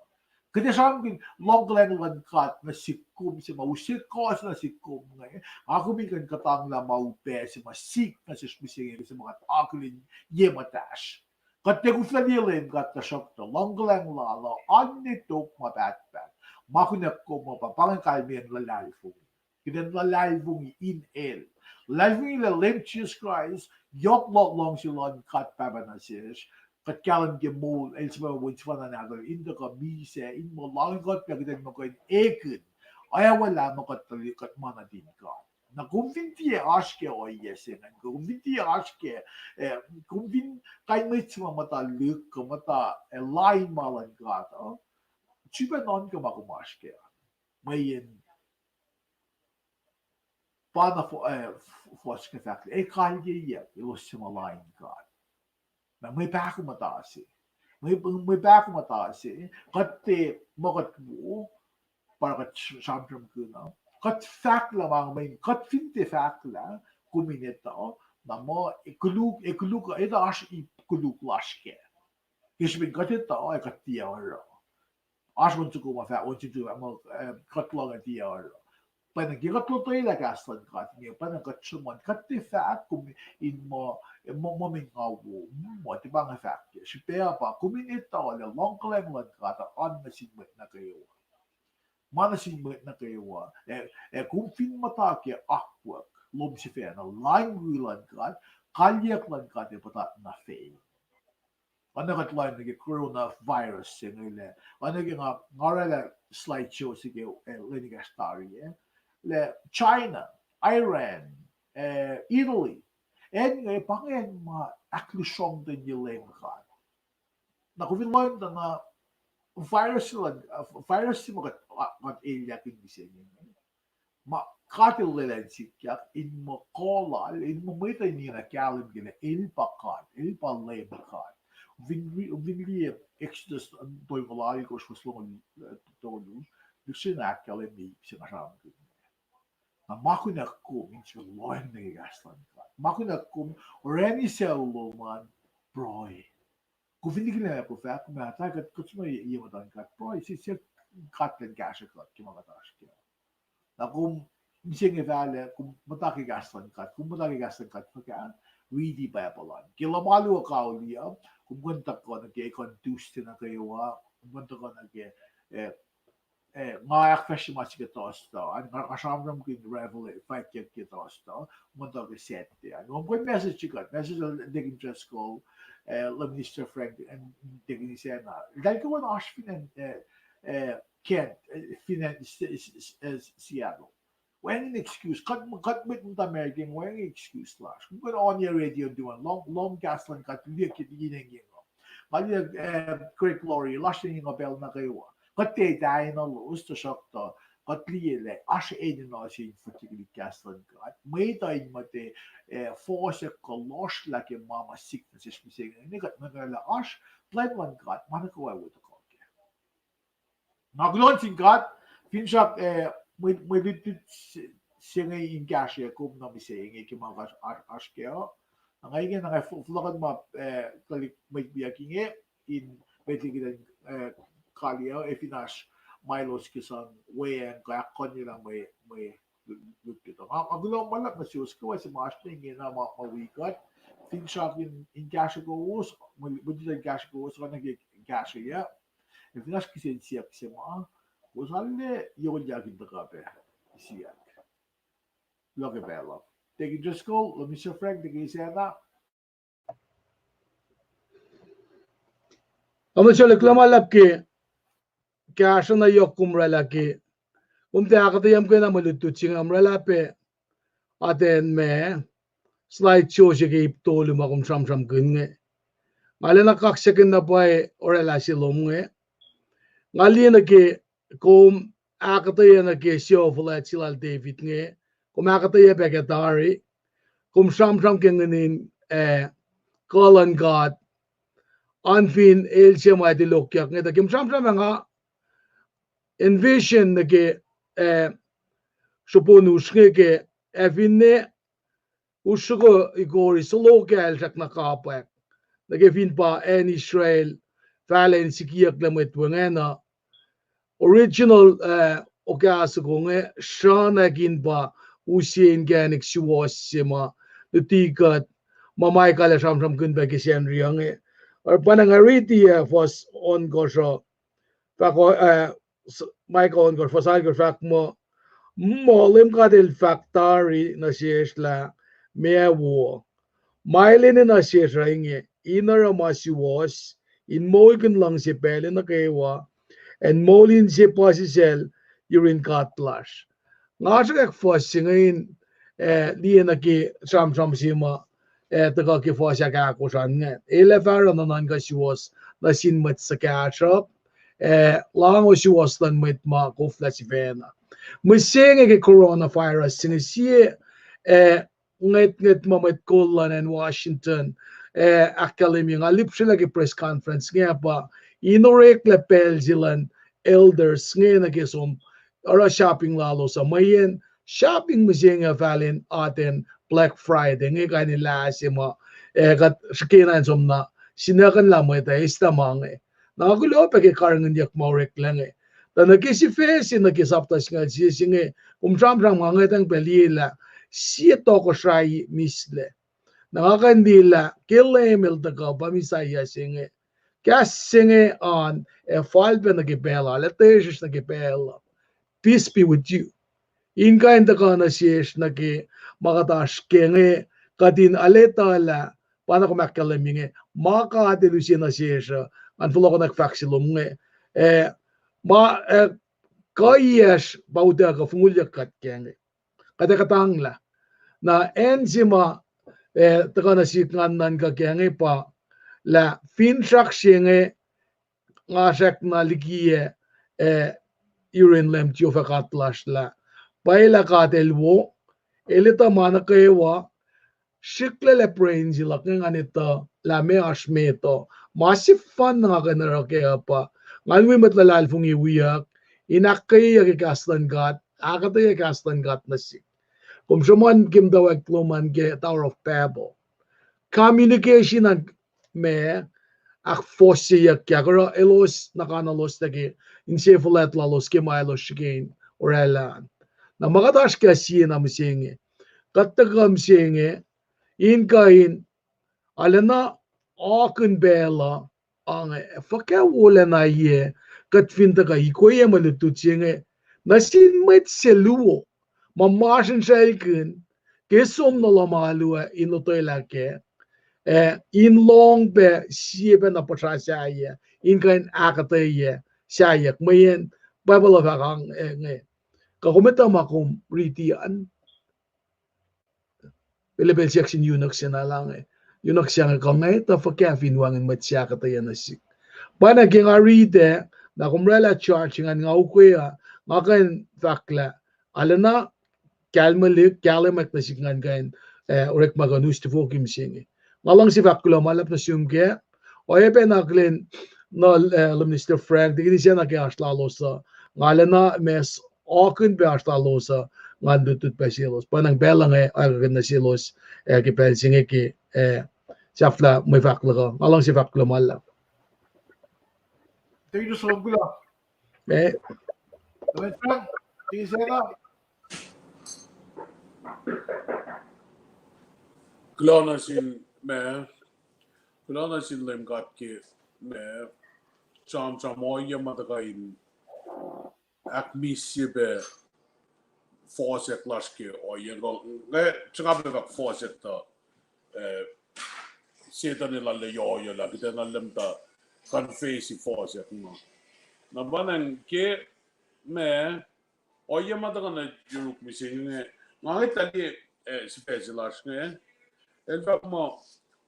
Kuht ac sramsramkihn luhngkuhlacng luhn God nuh sihk kom se ma use kuh se nuh sihk kom inge. Nga kom in kuh in kuhtanglah ma upac se ma sikyak nuh sesr mihsenge, se ma kuht akihlen ye muhtahsr. Kuht tiac koflah liye Leum God, tuhsruhktuh luhngkuhlacng lal uh oan ne tok ma pahtpaht. Ma kunac kom uh pa, pa inge kalmacn luhlahlfongi. Kuht in luhlahlfongi in el. Luhlahlfongi lah Leum Jisus Kraist, yohk luhngse luhn God Pahpah nuh sesr, kuht kahlwem ke moul, el suhpwacma wen sefanna nahtuhl in tuhkuh misac, in muh lain kuht pac kuht in muh kuh in ekihn, oacwalah muh kuht tuh kuht ma nuhtin God. Na kom fin tiac oasr ke ohiyac se ingacn, kom fin tiac oasr ke, eh, kom fin kain mwet se ma muhta lihk, kuh muhta, eh, lain ma luhn God uh, srihpac nuhnkuh ma kom oasr kac. Mweyen pa na fo-, eh, f-, fuhs ke fahk lah, ac kalyeyuck elos suc ma lain God. Na mwe pahkomuhta se. Mwe, mwe pahkomuhta se, kuht tiac muh kuht wo, pa kuht sramsramkihn uh. Kuht fahklah ma inge, mweyen kuht fin tiac fahklah, kom in etuh, na muh, e koluk, e koluk, etuh oasr ip koluk lasr kac. Ke srihpen kuht etuh, ac kuht tiac oruh. Oasr on soko ma fah-, on soko ma, eh, kuht lohng ac tiac oruh. Pwacnwacng ke kuht lotwelah kahs luhn God inge, pwacnwacng kuht sruhmuhn, kuht tiac fahk kom in muh, muh, muh mwe nga wo, muh tiac pa inge fahk kac. Srihpac pa, kom in etuh lah luhngkuhlacng luhn God uh oan nuh sin mwet nuh kwewa. Ma nuh sin mwet nuh kwewa, ac, ac kom fin muhta ke akwuck lom sifacna, lain wi luhn God, kalyeyuck luhn God ac puhtat nuh fac. Oacna kuht lohng nuh ke coronavirus se inge lah, oacna ke nga, nga oraclah slide show se ke, eh, lwen ekahsr tari, eh, lah China, Iran, eh, Italy, acn inge pa inge acn ma ahklusrongten ye Leum God. Na kom fin lohng tuh na virus luhn, virus se ma kuht, kuht elyah ke mihsenge. Ma God El lwelah in sikyak, in muh kuh lal, in muh mwet uh in enenuh kahlwem ke lah El pa God, El pa Leum God. Fin ri-, fin liye Exodus tolngoul alkosr, fuhs longoul, eh, tolu, lihksreni ahkkahlwemye ip se nga sramsramkihn. Na ma kunac kom in sifil lohacng nuh ke kahs luhn God. Ma kunac kom orani sucu lom an pruhe. Kom fin nikihn lah kom fahk, kom ac fahk, kuht, kuht suhmuh ye muhtuhn God pruhe, se, se God El kahsrwe kuht ke ma kuht oasr kac. Na kom mihsenge fahlac, kom muhta ke kahs luhn God, kom muhta ke kahs luhn God fuhkah, riti Bible an. Ke luhman luo kauli uh, kom kuh in tuhkuh nuh ke ekuh in Tuesday nuh kwewa, kom kuh in tuhkuh nuh ke, eh, eh, nga ahkfahsrye ma se ke Thursday, an nga, nga sramsramkihn Revelation, fahkyak ke Thursday, muhta ke Saturday. An kom kuh in message kuht, message Deacon Driscoll, eh, Minister Frank, and Deacon Isena. Eltahl kwewa oasr fin acn, eh, eh, Kent, eh, fin acn S-, S-, S-, Seattle. Wacngihn excuse. Kuht, kuht mwet muhta America, wacngihn excuse lasr. Kom kuh in on air radio, do one. Lohm, lohm kahs luhn God, liye ke, liye ke inge. Nga liye, eh, Greg Laurie, lasr inge nga pacl nuh kwewa. Kuht tiac etuh na elos, tuhsruhktuh kuht liye lah oasr enenuh se in fahkwack kahs luhn God. Mwet uh in muhta, eh, fohsack kuh lohsrlah ke ma ma sikyak nuh sesr mihsenge. Inge kuht nuhnkuh lah oasr plwacn luhn God, ma nuh kwewa wo tuhkuh kac. Nga kuloh nuh sin God, finsrak, eh, mwe, mwe lutlut se, se inge in kahsrwe kom nuh mihsenge ke ma oasr, oasr, oasr kac uh. Na nga inge, na nga fo-, fohlohkohn ma, eh, tuhlihk mwet wiyuck inge, in met liki kuht in, eh, kaliyac, ac fin oasr ma elos ke sang weacng kuh ahkkuhnlah mwe, mwe lutlut uh. Nga, nga kuloh ma luhlahp nuh suwos kwewa se ma oasr inge na ma, ma wi kuht. Finsrak in, in kahsrwe kowos, mwe, mwe lutlut in kahsrwe kowos, oacna ke kahsrweyuc. Ac fin oasr kihsen siyuck se ma, kowos arlac yohk in tuhkuh pac siyuck. Luhk ke pacl uh. Deacon Driscoll, Minister Frank, Deacon Isena. Nga muh sel kuloh ma luhlahp ke kahsruh na yohk kom oraclah ke, kom tiac ahkuhtweyac muhkwena mwe lutlut se inge, nga oraclah pac atacn ma slide show se ke ip tolu ma kom sramsramkihn inge. Nga lacna kaksakihn na pwacye oraclah se lom inge. Nga liye nuh ke kom ahkuhtweyac nuh ke sucu fuhlwact se lal David inge. Kom ahkuhtweyac pac ke tari. Kom sramsram ke ingacn in, eh, kuh luhn God an fin el se ma etuh lokyak inge. Tuh ke kom sramsram ah nga envision nuh ke, eh, srupon us inge ke, ac finne us soko ikori, solo kac el srackna kapwack. Nuh ke fin pa acn Israel fahlac in sikiyucklac mwet wacngihn uh, original, eh, okah soko inge sracnackin pa use inkacnek suwohs se ma luti kuht, ma Michael el sramsramkihn pac ke Sacnri uh inge. Oruh pa na nga riti, eh, fuhs ohnkohsr uh, fahk, eh, Michael ohnkohsr, fuhs alkohsr fahk muh, muh Leum God El fahk tari nuh sesr lah meac wo. Ma el enenuh sesr uh inge, in oruh ma suwohs, in moulkihn luhngse pacl nuh kwewa, ac in moul inse puhsisacl yurin God lasr. Nga sruhkwack fuhs se inge in, eh, liye nuh ke sramsram se ma, eh, tuhkuh ke fuhs ahkosr an inge. El ac fah oruh nuhnuhnkuh suwohs nuh sin mwet suhkahsruhp, eh, lahngo suwohs luhn mwet ma koflah sifacna. Mihsenge ke coronavirus se inge sie, eh, ngwetngwet ma mwet kol luhn acn Washington, eh, ahkkahlwemye, nga lihpsrelah ke press conference inge pa in oreklac pacl se luhn elders inge nuh ke som oruh shopping lalos uh, mweyen shopping mihsenge uh fahlac in atacn Black Friday inge, kain in lah se ma, eh, kuht srihkena in som na sinuckuhnlah mwet uh eislah ma inge. Na nga kuloh pac ke karihngihnyuck ma oreklac inge. Tuh nuh ke sifac se nuh ke sapta singucul sie se inge, kom sramsram nga ngwetacng pac liye lah sie tohkohsrahi mihslac. Na nga kuh in liye lah ke Leum El tuhkuh pa Messiah se inge, kahs se inge an ac fal pac nuh ke pacl uh, ac tiac sesr nuh ke pacl uh. Peace be with you. In kuh in tuhkuh nuh sesr nuh ke ma kuht oasr ke inge, kuht in alatuhlah, pa na kom ahkkahlwemye inge, ma God El use nuh sesr uh, ngan fohlohkohnwack fahk se lom inge, eh, ma, eh, kuhiyacsr pa utuckuh fongulyak kuht ke inge. Kuht ac kuhtanglah. Na acn se ma, eh, tuhkuh nuh sihk ngan nuhnkuh ke inge pa lah finsrak se inge nga srackna likiyac, eh, yurin Leum Jehovah God lasr lah pwacye lah God El wo, El etuh ma nuh kwewa, srihklac lah pruhe se luhk inge ngan etuh lah meac oasr met uh. Ma sefanna nga kuh in oruh kac uh pa ngan wi mwet luhlahlfongi wiyuck in ahkkweyeyuck ke kahs luhn God, ahkuhtweyac kahs luhn God nuh sihk. Kom sruhmuhn ke muhtwacwacack lom an ke Tower of Babel. Communication an ma ahkfohsyeyuck ke, kuh oruh elos nuh kanulos nuh ke inse fuhlwact lalos ke ma elos srihke in oraclah an. Na ma kuht oasr ke sie na mihsenge. Kuht tuhkuh mihsenge, in kuh in arulacna akihlen pacl uh, ange, fuhkah wolacna yac kuht fin tuhkuh ikoye mwe lutlut se inge nuh sin mwet se luo ma masrinsraclkihn ke som nuh lohm alu ah in lotwelah kac, ac in lohng pac sie pacna puhsra sahyac in kuh in ahkuhtweyac sahyac mweyen Bible uh fahk ange, kuh kom etuh ma kom riti an. Pacl, pacl siyuck sin eunuch se na lah inge, eunuch se inge, kuh nga etuh fuhkah fin wacngihn mwet se ahkuhtweyac nuh sihk? Pwacnwacng ke nga riti, na kom oraclah charge ingacn, nga ukwe uh, nga kuh in fahk lah arulacna kahlmwelihk, kahlwemack nuh sihk ngan kuh in, eh, orekma kuh in us tifoki mihsenge. Nga luhngse fahk kuloh ma luhlahp nuh sum kac. Oacyacpac na akihlen nuh, eh, Minister Frank, tikin sacna ke oasr lalos uh, nga arulacna mas akihlen pac oasr lalos uh, ngan lutlut pac selos. Pwacnwacng pacl inge oacyacpac nuh selos, eh, ke pacl se inge ke, eh, sahflah mwe fahk luhk uh. Nga luhngse fahk kuloh ma luhlahp. Thank you so much. Eh, kuloh nuh sin ma, kuloh nuh sin Leum God ke ma, sramsram ohiyac ma tuhkuh in ahkmihsye pac fohsack lasr ke ohiyac. Nga, nga sruhnga pac fahk fohsack tuh, eh, Setuhn el arlac yohyohlah, kuht in arlac muhta confess fohsack ma. Na pwacnwacng ke ma, ohiyac ma tuhkuh nuh yuruk mihsenge, nga ngwetlah liye, eh, sifac se lasr inge, el fahk muh,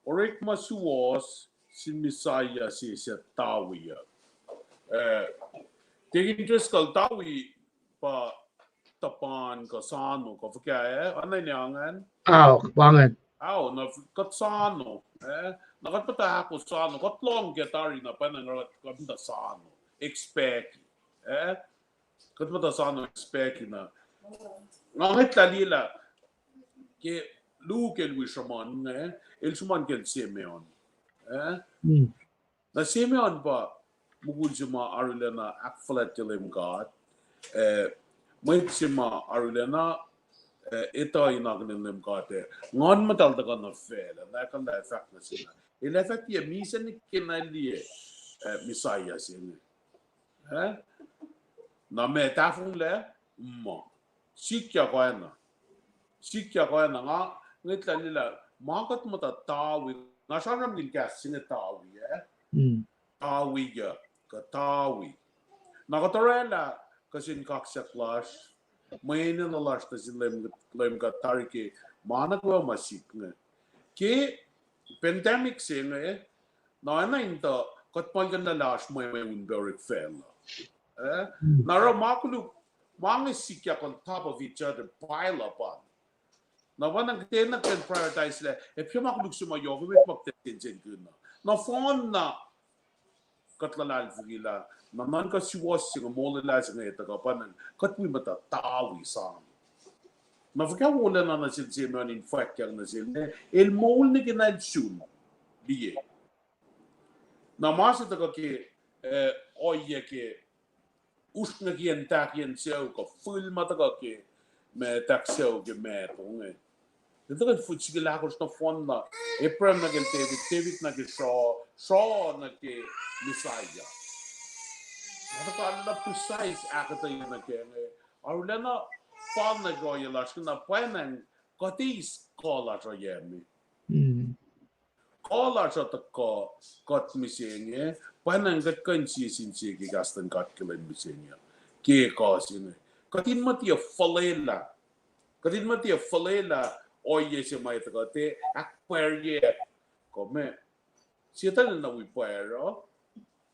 orekma suwohs sin Messiah se suc Dawi uh. Eh, tikin Driscoll, Dawi pa tuhpan kuh soano kuh fuhkah, eh? Oacna ingacn? Ao, pa ingacn. Ao, na kuht soano, eh? Na kuht muhta ahkos soano, kuht lohng ke tari na pwacnwacng kuht muhta soano, expect, eh? Kuht muhta soano expect na. Nga ngwetlah liye lah ke Luke el wi sruhmuhn inge, el sruhmuhn kacl Simeon, eh? Na Simeon pa mukul se ma arulacna ahkfuhlwactye Leum God, eh, mwet se ma arulacna, eh, etuh in akihlen Leum God, eh, Nguhn Muhtahl tuhkuh nuh facluh, na kuh lah fahk nuh sel, el ac fah tiac misac nwe ke na liye, eh, Messiah se inge. Eh? Na ma tahfonglac, muh, sikyak oacna. Sikyak oacna, nga ngwetlah liye lah ma kuht muhta Dawi, nga sramsramkihn kahs se inge Dawi, eh? Dawi uh, kuh Dawi. Na kuht oraclah kihsen kaksak lasr, mwe enenuh lasr nuh sin Leum, Leum God tari ke ma nuh kwewa ma sik inge. Ke pandemic se inge, na oacna in tuh kuht muhlkuhnlah lah oasr mwe, mwe un pac orek facluh. Eh? Na oruh ma koluk, ma inge sikyak on top of each other, pile up on. Na pwacnwacng kuht enenuh in prioritize lah, ac pa ma koluk se ma yohk emet ma kuht ac sensenkackihn uh. Nohfohn na kuht luhlahlfongi lah, na nuhnkuh suwohs se inge, molwelah se inge tuhkuh pwacnwacng kuht wi muhta Dawi sang. Na fuhkah wolacna nuh sel Simeon in fwackyang nuh sel, el moul nwe ke na el sun liye. Na ma se tuhkuh ke, eh, ohiyac ke usrnguckiyacn tahkiyacn sucu kuh fihl ma tuhkuh ke ma tahk sucu ke mahtuh inge. El tuhkuh fut sikil ahkosr nohfohn na Abraham nuh ke David, David nuh ke Saul, Saul nuh ke Messiah. Na tuhkuh arulacna precise ahkuhtweyac nuh ke inge, arulacna fal nuh ke ohiyac lasr inge, na pwacnwacng kuht eis kuh lasr oyac me. Kuh lasr uh tuhkuh kuht mihsenge, pwacnwacng kuht kuh in sie sin sie ke kahs luhn God ke lwen mihsenge, ke kuh se inge. Kuht in muh tiac fuhlwelah, kuht in muh tiac fuhlwelah ohiyac se ma tuhkuh tiac ahkpwacrye kuh ma Setuhn el na wi pwacr uh.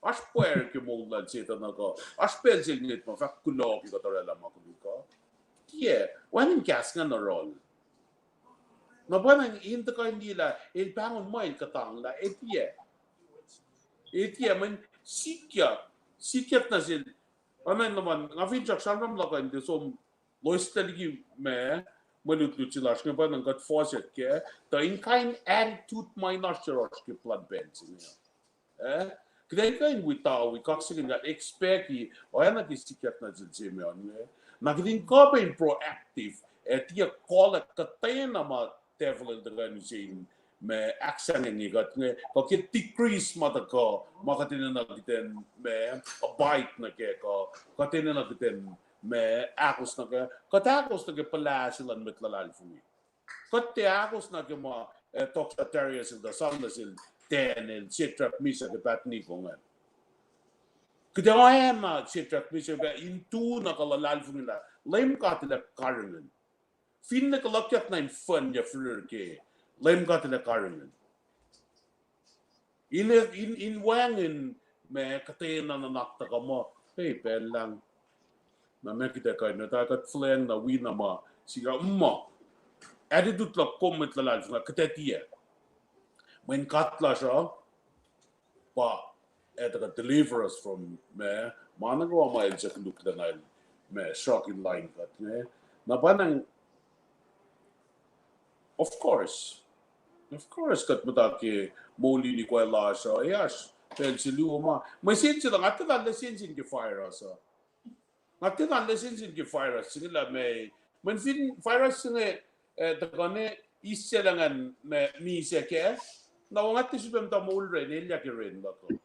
Oasr pwacr ke moul lal Setuhn uh kuh oasr pacl se el ngwet ma fahk kuloh ke kuht oraclah ma koluk uh. Tiac, wacngihn kahs ingacn oruh. Na pwacnwacng in tuhkuh in liye lah el pahngon muh el kuhtanglah, el tiac. El tiac, mweyen sikyak, sikyak nuh sel, oacna in luhman, nga finsrak sramsram luhk uh in tiac som loeslac liki ma, mwe lutlut se lasr inge pa na kuht fohsack kac, tuh in kain attitude ma in oasr yohrohsr ke plwacn pacl se inge. Eh? Kuht in kuh in wi tui, kaksakihn kuht expect-i, oacna ke sikyak nuh sel Simeon inge. Na kuht in kuh pac in proactive, ac tiac kolwack kuhtwena ma devil el tuhkuh in use in ma ahksahngweng kuht inge, kuh ke decrease ma tuhkuh, ma kuht enenuh kuht in ma abide nuh kac, kuh kuht enenuh kuht in ma ahkos nuh kac, kuht ahkos nuh ke puhla se luhn mwet luhlahlfongi. Kuht tiac ahkos nuh ke ma, eh, tohkohsrah Darius el tuh sang nuh sel Daniel, Shadrach, Meshach, Abednego ingacn. Kuht ac oacna Shadrach, Meshach, Abednego in tu na kuh luhlahlfongi lah Leum God El ac karihngihn. Finne kuh luhkyuck na in fuhn yac firir kac, Leum God El ac karihngihn. In, in, in wacngihn ma kuhtwena nuhnak tuhkuh muh, hey, pacl lang. Na ma kuht ac kuh in etuh kuht fuhlweacng na wi na ma, sika muh. Attitude luhk kom mwet luhlahlfongi, kuht ac tiac. Mweyen God lasr uh, pa, ac tuhkuh deliver us from ma, ma nuh kwewa ma el suc koluklacna el, ma, sruhk in lain kuht, ma. Na pa nang, of course. Of course, kuht muhta ke moul in ikoac lasr uh, ac oasr pacl se luo ma. Mwe sensen, nga tiac tahl sensen ke virus uh. Nga tiac tahl sensen ke virus se inge lah ma, mweyen fin virus se inge, eh, tuhkuh ne, eis se lah ngan ma misac kac, na nga tiac sifilpac muhta moul ren, elyah ke ren luhk uh.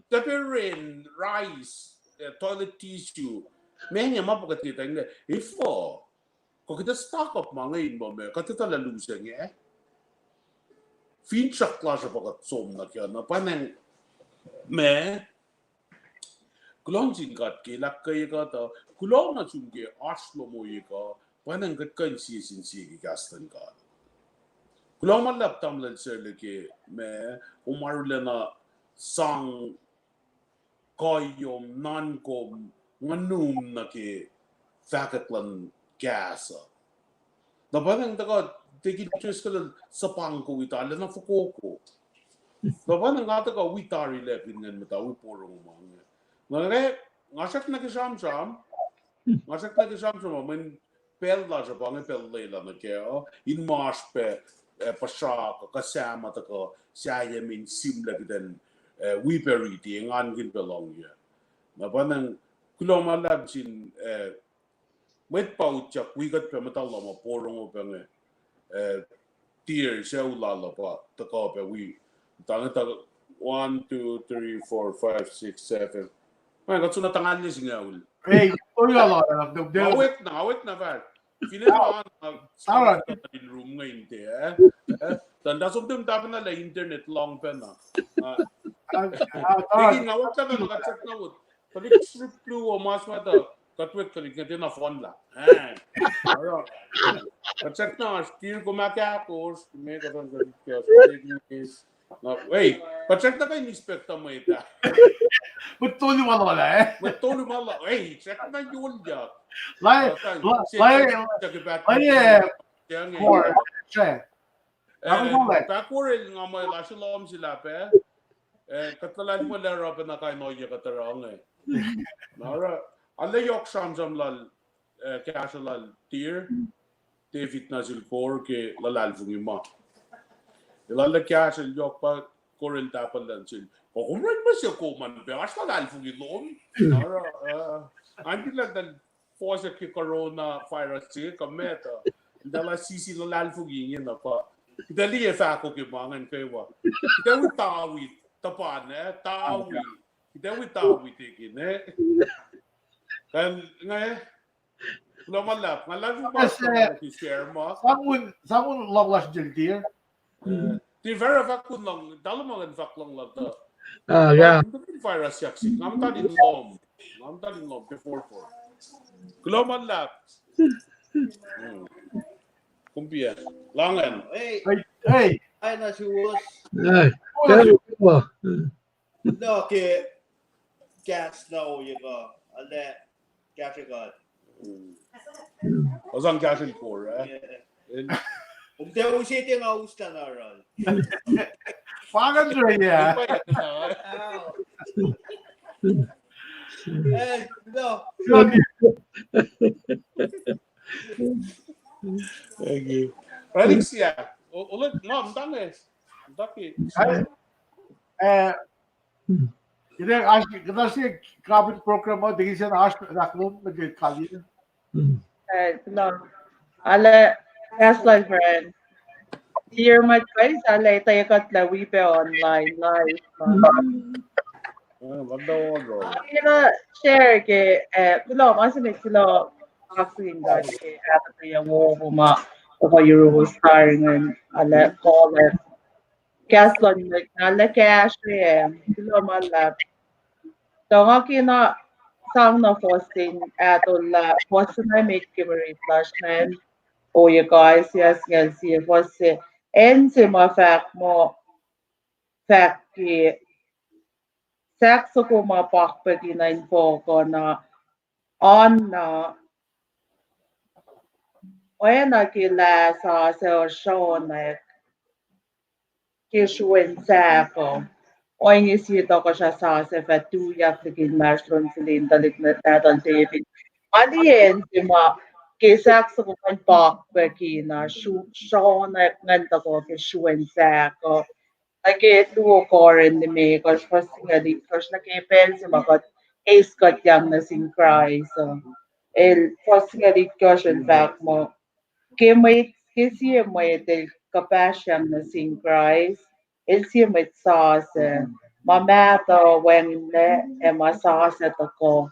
Tiac pac ren, rice, eh, toilet tissue. Ma inge ma pa kuht etuh inge, efuh kuh kuht ac stock up ma inge in muh ma, kuht etuh lah lusen inge. Finsrak lasr uh pa kuht som nuh kac na, pa nang ma, kuloh nuh sin God ke el ahkkweye kuht uh, kuloh nuh sum ke oasr lom ohiyac uh, pa nang kuht kuh in sie sin sie ke kahs luhn God. Kuloh ma luhlahp tamuhlwel Serle ke ma, kom arulacna sang kuhiyom, nuhnkom, nguhnum nuh ke fahkwack luhn kahs uh. Na pa nang tuhkuh, tekin Driscoll el suhpang ko wi tahl na fokoko. Na pa nang nga tuhkuh wi tari lackin ngan muhta wi porongo ma inge. Nga, nga srackna ke sramsram, nga srackna ke sramsram uh, mweyen pacl lasr uh pa inge pacl lwelah nuh kac uh, in ma oasr pac, eh, puhsra kuh kuhsah ma tuhkuh sahyac me in sihmlac kuht in, eh, wi pac riti, engankihn pac lohng uh. Na pa nang kuloh ma luhlahp sin, eh, mwet pa utyak wi kuht pac muhta lah ma porongo pac inge, eh, tier sucu lal uh pa tuhkuh pac wi. Tange tuh one, two, three, four, five, six, seven. Ma kuht sun na tangalle singucul. Hey, awek na, awek na fal. Finne ma in room inge in te, eh? Tuh na som tuh tahpana lah internet lohng pacna. Tekin nga wacta pacna kuht srackna wot. Tuhlihk srihk luo mas ma tuh kuht wek tuhlihk nge tiacna fohnlah. Kuht srackna oasr tir kom ahkahkosr, me kuht on kuht Na, ei, kuht srackna kuh in inspector mwet ah. Mwet tolu ma lal ah, eh? Mwet tolu ma lal, ei, srackna yolyak. Lai, lai, lai, eh, Pac kor el nga muh lasr lohm se lah pac, eh, kuht luhlahlfongi lah oruh pacna kain ohiyac kuht oruh inge. Na oruh, arlac yohk sramsram lal, eh, kahsruh lal tir, David nuh sel Kor ke luhlahlfongi ma. Elan lah kahsruh el yohk pa Kor el tahpuhlan sel, kom orekma se kom an pac oasr luhlahlfongi lom. Oruh, eh, anti lah tahl fohsack ke coronavirus se kuh met uh, tahl sisi luhlahlfongi inge na pa. Kuht ac liye fahko ke ma ingacn kwewa. Kuht ac wi tawi, tuhpan, eh, tawi. Kuht ac wi tawi tekin, eh. Kuh inge, kuloh ma luhlahp, nga luhlahlfongi ma share ma. Sangun, sangun lohng lasr jel tir. Tir fara fahk kun lohng, tahl ma ngan fahk lohng luhk tuh. Ah, yeah. Virus yak sik, nga muhta in lohm. Nga muhta in lohm ke forfor. Kuloh ma luhlahp. Kom pia. Langan. Hey. Hey. Aina suwos. Hey. No, ke kahs na ohiyac kuh, ale kahsruh kuht. Osang kahsruh Kor, eh? Kom tiac use te nga us ta na run. Fangan re, yeah. Eh, no. Thank you. Alex, yeah. O, o, let, no, I'm done. I'm done. Eh, kuht oasr, kuht oasr ke kapin program uh, tikin sacn oasr raklom, me ke kali. Eh, no. Ale, Pastor friend. Tier ma kais, ale, ta kuht la wi pac online, live. Eh, ma na, no. Ina share ke, eh, kulo, ma se met kulo, aksin God ke, eh, ya wo, wo ma, wo yuru wo starring and, ale, call it. Kahs luhn mwet, ale, kahs, eh, kulo ma luhlahp. Tuh nga kena sang na fuhs in ahtolah, fuhs na met ke mwe rit lasr ingacn, ohiyac kais, yes, ngacn sie fuhs se, acn se ma fahk muh, fahk ke, sahk soko ma pakpacki na infohk uh na, oan na, oacna ke lah sasuc uh sronak ke sruen sahk uh. Ohinge sie tohkohsrah sasuc fah tuyak liki inmahsrlon fihl in tuhlihk nahtuhl David. Nga liye acn se ma ke sahk soko ingacn pakpacki na sru-, sronak ingacn tuhkuh ke sruen sahk uh. Nuh ke luo Korint limekohsr, fuhs singucul itkohsr, nuh ke pacl se ma kuht eis kuhtyang nuh sin Kraist uh. El fuhs singucul itkohsr el fahk muh, ke mwet, ke sie mwet el kuhpahsryang nuh sin Kraist, el sie mwet sasuc, ma mahtuh wacngihnlac, ac ma sasuc tuhkuh.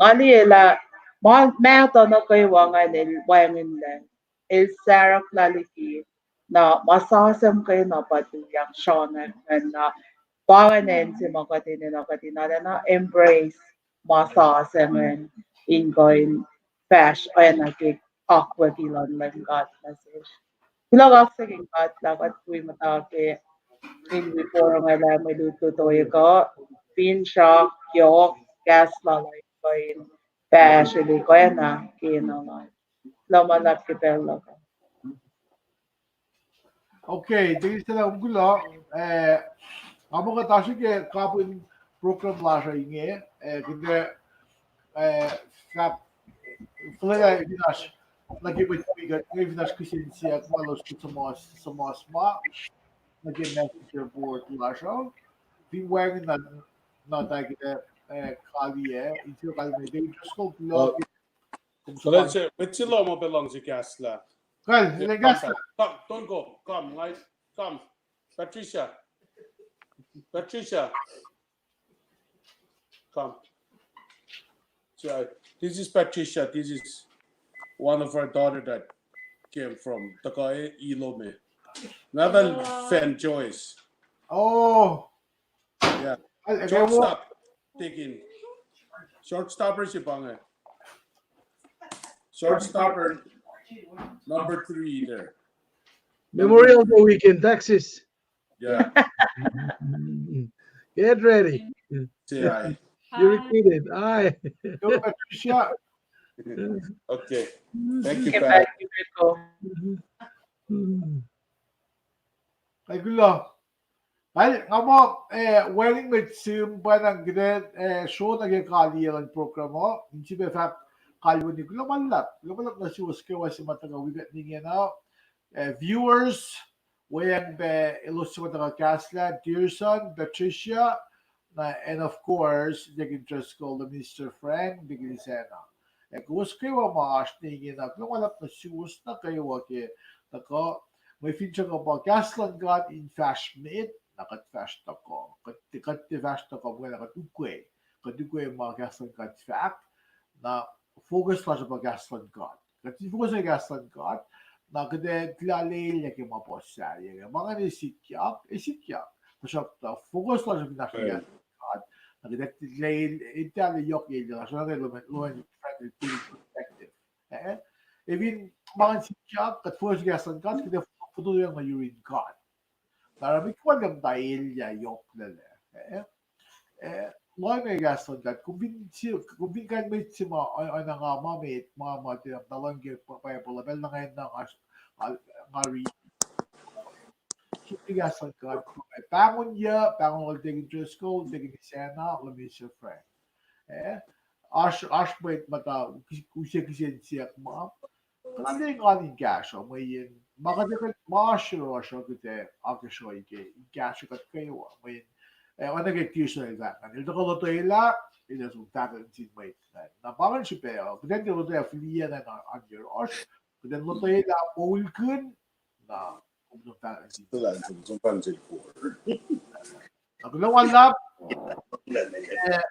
Nga liye lah, ma mahtuh nuh kwewa ingacn el wacngihnlac, el saraklah liki, na ma sasuc muhkwena pa tuyak sronak ingacn na, pa ingacn acn se ma kuht enenuh kuht in arulacna embrace ma sasuc ingacn in kuh in fahsr oacna ke akwucki luhn Leum God nuh sesr. Kuloh kaksakihn God lah kuht wi muhta ke in wi porongo lah mwe lutlut ohiyac kuh, finsrak, yohk, kahs lal in kuh in fahsrwelihk oacna ke na lal. Kuloh ma luhlahp ke pacl luhk. Okay, thank you, sir. Kuloh, eh, nga muh kuht oasr ke kapin program lasr uh inge, eh, kuht, eh, fahk, fuhlwelah fin oasr, nuh ke mwet wi kuht, nuh ke fin oasr kihsen siyuck ma elos kuh suhmuhs, suhmuhs ma, nuh ke messenger board lasr uh, fin wacngihn na, na tuh kuht, eh, kali, eh, in siyuck kali me, David Driscoll, kuloh. Well, let's say, let's see, Loma belongs to Gasla. Well, yeah, the Gasla. Come, come, don't go. Come, guys. Come. Patricia. Patricia. Come. So, uh, this is Patricia. This is one of our daughter that came from Takae Ilome. Another fan, Joyce. Oh. Yeah. Shortstop taking. Shortstopper si pa inge. Shortstopper number three there. Memorial Day weekend, Texas. Yeah. Get ready. Say hi. You're recruited. Hi. Go, Patricia. Okay. Thank you, Pat. Thank you. Nga muh, eh, wacngihn mwet sihm pacna kuht, eh, sro nuh ke kaliyac luhn program uh, in sifilpac fahk kalweni kuloh ma luhlahp, kuloh ma luhlahp nuh suwos kwewa se ma tuhkuh wi kuht ingena, eh, viewers, weacng pac elos se ma tuhkuh kahslah, Dearson, Patricia, na, and of course, Deacon Driscoll, the Minister Frank, Deacon Isacna. Ac kowos kwewa ma oasr ingena, kuloh ma luhlahp nuh suwos nuh kwewa ke tuhkuh, mwe finsrak uh pa kahs luhn God in fahsr met, na kuht fahsr tuhkuh. Kuht, kuht tiac fahsr tuhkuh, mweyen kuht ukwe. Kuht ukwe ma kahs luhn God fahk, na focus lasr uh pa kahs luhn God. Kuht fin focus nuh kahs luhn God, na kuht ac tilac elyah ke ma puhs sahyac. Ma ingacn ac sikyak, ac sikyak. Tuhsruhktuh focus lasr uh fin oasr kahs luhn God, na kuht ac tilac, ac tilac yohk elyah lasr uh, loan, loan, perspective. Eh? Ac fin ma ingacn sikyak, kuht focus kahs luhn God, kuht ac fototoyang nuh yurin God. Na oruh mwet kwewa muhta elyah yohk lal ah. Eh, loange kahs luhn God. Kom fin si-, kom fin kuh in mwet se ma, oacna nga ma met, ma, ma tiac muhta lohng ke Bible, pacl na nga enenuh nga, nga, nga ri-, suk kahs luhn God. Pahngonyuc, pahngonyuc Deacon Driscoll, Deacon Isacna, Minister Frank. Eh, oasr, oasr mwet muhta use kihsen siyuck ma. Kuht arlac engan in kahsruh, mweyen ma kuht, kuht ma oasr yohrohsr uh kuht ac akacsruhi ke in kahsruh kuht kwewa, mweyen, eh, oacna ke Tuesday fahk ngan, el tuhkuh lotwelah, el ac som fahk nuh sin mwet ingacn. Na pa ingacn srihpac uh, kuht in tiac lotwelah fihliyac na an yohrohsr, kuht in lotwelah moulkihn, na, kom som fahk nuh sin mwet. Som fahk nuh sin kor. Na kuloh ma luhlahp, eh,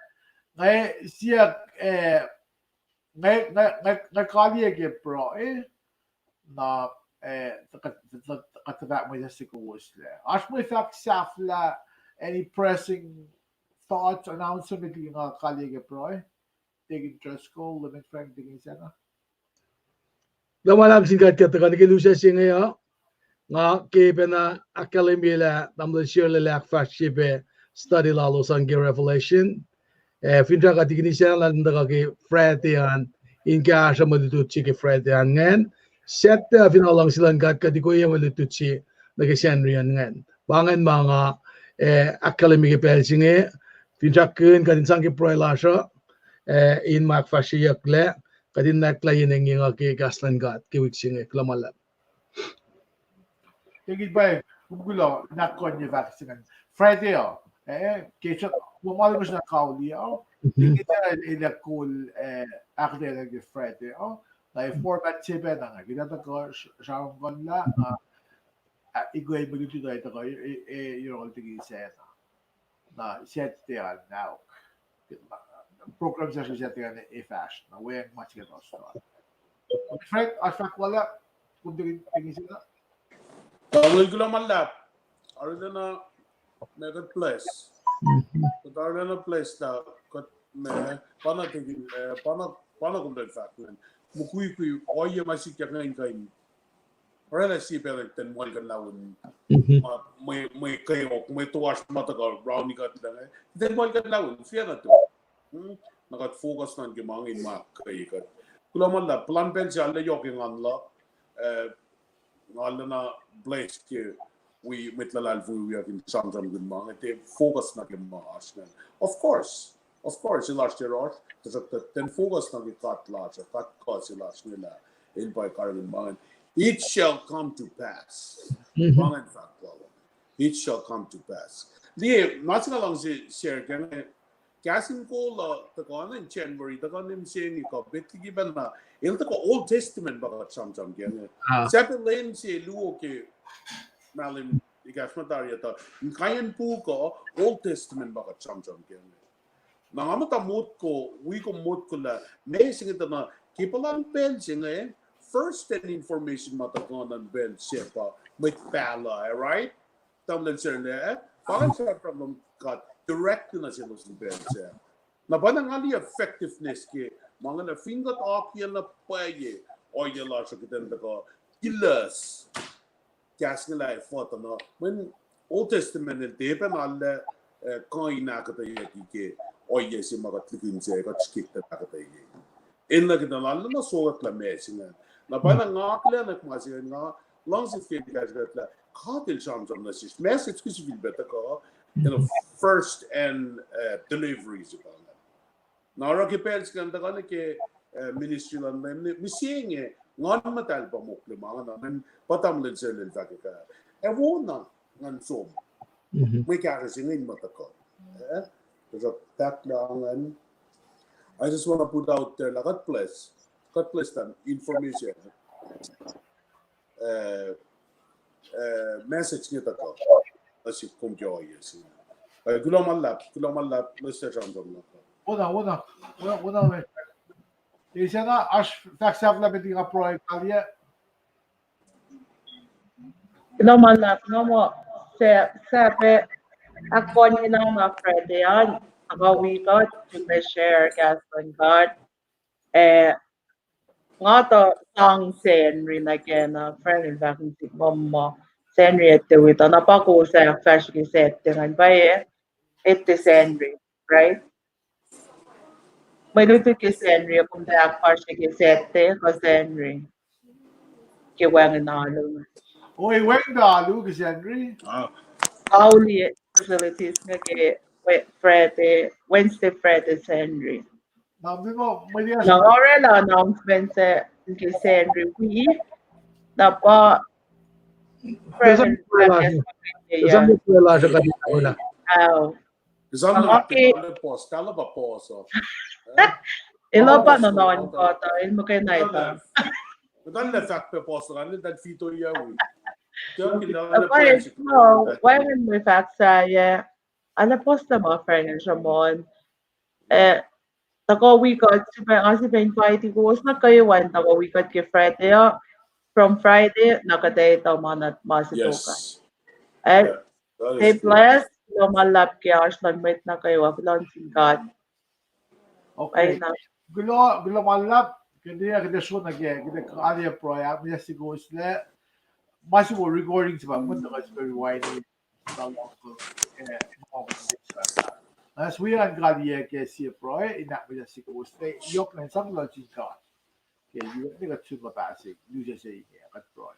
nga siyuck, eh, nga, nga, nga, nga kaliyac ke pruhe, na, eh, kuht, kuht, kuht fahk mwe sasuc kowoslac. Oasr mwe fahk sahflah, any pressing thoughts, announcement, nga kaliyac ke pruhe? Deacon Driscoll, Lemon Frank, Deacon Isacna. Kuloh ma luhlahp sin God ke tuhkuh nuh ke lusac se inge uh. Nga ke pacna ahkkahlwemye lah tamuhlwel Sierlel ahkfahsrye pac study lalos an ke Revelation. Eh, finsrak ah Deacon Isacna, elan tuhkuh ke Friday an in kahsruh mwe lutlut se ke Friday an ingacn. Saturday uh fin luhngse luhn God kuht ikoye mwe lutlut se nuh ke Sacnri an ingacn. Pa ingacn ma nga, eh, ahkkahlwemye ke pacl se inge, finsrakkihn kuht in sang ke pruhe lasr uh, eh, in ma ahkfahsryeyucklac, kuht in nwacklah yen engyeng uh ke kahs luhn God ke wik se inge. Kuloh ma luhlahp. Deacon, pwacye, kom kuloh in ahkkahlwemye fahk se ingacn. Friday uh, eh, ke srihk, ma ma luhngse na kauli uh, Deacon Isacna el, el ac kol, eh, ahkuhtweyac ke Friday uh, na format se pacna inge, kuht ac tuhkuh sramsramkihn lah, na, ah, ikwe mwe lutlut uh tuhkuh, eh, eh, yohrohl Deacon Isacna. Na Saturday an ahok. Program se Saturday an ac fahsr, na weacng ma siketosto. Frank, oasr fahk lal ah, kom Deacon Isacna? Tamuhlwel, kuloh ma luhlahp. Arulacna, ma God bless. Kuht arulacna bless lah kuht ma, pa na Deacon, eh, pa na, pa na kom tuh fahk ingacn. Mukwikwi, ohiyac ma sikyak ingacn kuh in oraclah sie pacl kuht in muhlkuhnlah un, mwe, mwe kweok, mwe toasr ma tuhkuh rauni kuht lah inge, kuht in muhlkuhnlah un, fia na tu. Na kuht focus nuh ke ma inge ma kuh kuht. Kuloh ma luhlahp, puhlan pacl se arlac yohk engan luhk, eh, nga arulacna bless ke wi mwet luhlahlfongi wiyuck in sramsramkihn ma inge, tiac focus nuh ke ma oasr ingacn. Of course, of course, el oasr yohrohsr, tuhsruhktuh tiac focus nuh ke God lasr uh, God kuh se lasr inge lah el pa karihngihn ma ingacn. It shall come to pass. Ma ingacn fahk lal uh. It shall come to pass. Liye, ma se nga luhngse share kac inge, kahs in kol uh tuhkuh nuh in January, tuhkuh nuh mihsenge kuh met liki pacna, el tuhkuh Old Testament pa kuht sramsram kac inge. Sapel lwen se luo ke mahlwem ekahsr ma tari uh tuh inkaiyacn puk uh Old Testament pa kuht sramsram kac inge. Na nga muhta motko, wi kom motko lah meac se inge tuh na ke puhlan pacl se inge, first hand information ma tuhkuh nuh in pacl se pa mwet pahluh, right? Tamuhlwel Sierlel, eh? Pa ingacn sramsram luhn God direct nuh selos in pacl se. Na pa na nga liye effectiveness ke ma inge lah fin kuht akiyac na pwacye ohiyac lasr uh, kuht in tuhkuh ilos kahs inge lah efuh tuh na, mweyen Old Testament el tiac pacna lah, eh, kuh in ahkuhtweyucki ke ohiyac se ma kuht lihkihn se kuht srihke tuh ahkuhtweye. Enenuh kuht in arulacna sokwack lah meac se ingacn. Na pa na nga akihlenak ma se ingacn, nga luhngse fin kahsruh kuht lah God el sramsram nuh sesr message ke sifilpac tuhkuh in a first hand, eh, delivery se pa ingacn. Na oruh ke pacl se ingacn tuhkuh nuh ke, eh, ministry luhn Leum, mihsenge Nguhn Muhtahl pa mokle ma ingacn, pa Tamuhlwel Sierlel fahk kac. Ac wona ngan som mwe kahsruh se inge in muh tuhkuh. Eh? Tuhsruhk tahk lah ingacn, I just wanna put out there lah God bless, God bless them information, eh, eh, message inge tuhkuh nuh sihk kom ke ohiyac se. Eh, kuloh ma luhlahp, kuloh ma luhlahp, lihsla sramsram luhk. Wona, wona, wona, wona, me. Isacna, oasr fahk sahflah met nga pruhe kaliyac. Kuloh ma luhlahp, nga muh sahp, sahp, ahkkahlwemye na ma Friday an, nga wi kuht, in share kahs luhn God. Eh, nga tuh sang Sacnri nuh kac na, friend in fahk nuh sihk muh, muh Sacnri etuh wi tuh na pa kowos ac ahkfahsrye ke Saturday ingacn pwacye, etuh Sacnri, right? Mwe lutlut ke Sacnri, kom tuh ahkfahsrye ke Saturday kuh Sacnri ke wacngihn alu. Oi, wacngihn alu ke Sacnri. Kauli facilities inge ke Friday, Wednesday, Friday, Sacnri. Na, mwe, mwe, mwe, na nga oraclah announcement se, in case Sacnri wi. Na pa, President Lasr, President Lasr, oh. Elos pa nohnohn kuhtuh, el muhkwena etuh. Kuhtuh lah fahk pac apostle an, eltahl fitoyac wi. Wacngihn mwe fahk sahyac, arlac apostle ma Frank Shamon. Eh, tuhkuh wi kuht, sifacna, nga sifacna invite kowos nuh kwewa in tuhkuh wi kuht ke Friday uh, from Friday, na kuht ac etuh ma na ma se tohkoh. Eh, stay blessed, kuloh ma luhlahp ke oasr luhn mwet nuh kwewa, kuloh nuh sin God. Okay. Kuloh, kuloh ma luhlahp, kuht ac, kuht ac sroh nuh ke, kuht ac kaliyac pruhe, mwe sikoslac, ma se wo recording se pa, mwe tuhkuh se rewind. As we are in God, ye ke sie pruhe, in ahkmahsrye sikoslac, yohk na sang lal sin God. Ke yurin kuht sun luhpah se, lusac se inge, kuht pruhe.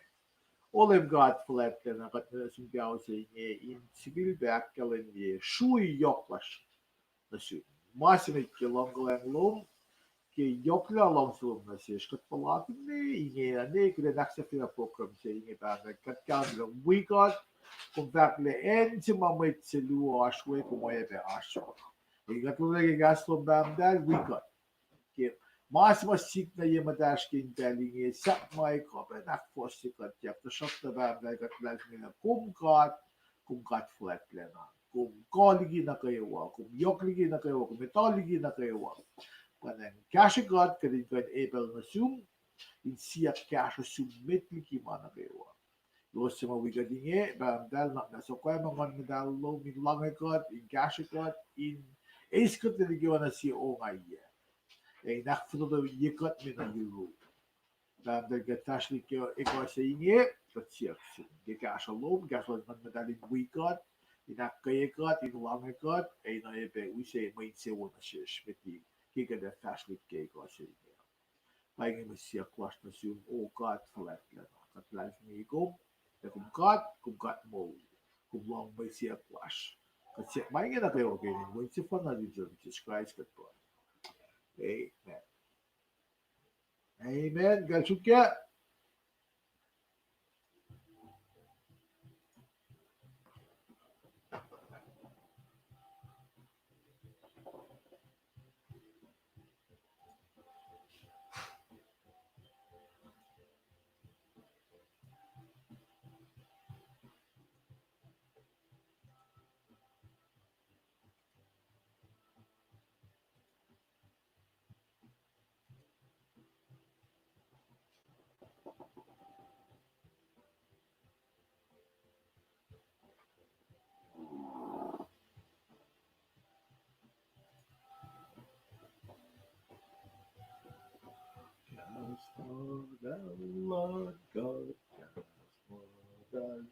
O Leum God fuhlwactlacna, kuht nuh sum pacl se inge in sifilpac ahkkahlwemye srui yohk lasr nuh sum. Ma se met ke luhngkuhlacng lom, ke yohk luhngse lom nuh sesr, kuht puhlakihn inge, ane kuht in ahksahfyelah program se inge, Pahpah, kuht kahlwem wi kuht, kom fahk lah acn se ma mwet se luo oasr we, kom oacyacpac oasr we. Ac kuht lotwelah ke kahs lom, Pahpah, wi kuht. Ke ma se ma sikyak nuh ye muhtahsr ke pacl inge, sahp ma kuh pac in ahkfohsye kuht, ac tuhsruhktuh, Pahpah, kuht luhlahlfongi lah kom God, kom God fuhlwactlacna. Kom kuh liki nuh kwewa, kom yohk liki nuh kwewa, kom etuh liki nuh kwewa. Pwacnwacng kahsrwe kuht, kuht in kuh in epel nuh sum, in siyuck kahsruh sum met liki ma nuh kwewa. Elos suc ma wi kuht inge, Pahpah, nuhnak na sokwac ma Nguhn Muhtahl lom in loange kuht, in kahsrwe kuht, in eis kuht liki oacna sie ongaiyac. Ac in ahkfototoye kuht me nuh yurum. Pahpah, kuht fahsrwelihk ke ekuh se inge, kuht siyuck sum ke kahsruh lom, kahsruh luhn Nguhn Muhtahl in wi kuht, in ahkkweye kuht, in loange kuht, ac in oacyacpac use mwe insewowo nuh sesr met liki kuht ac fahsrwelihk ke ekuh se inge. Pa inge mwe siyuck lasr nuh sum, O God fuhlwactlacna, kuht luhlahlfongi kom, ac kom God, kom God moul, kom lohng mwe siyuck lasr. Kuht siyuck ma inge nuh kwewa ke inen Wen sefanna nuhtum, Jisus Kraist, kuht pruhe. Amen. Amen. Kal suk ke. Just for the Lord God, just for the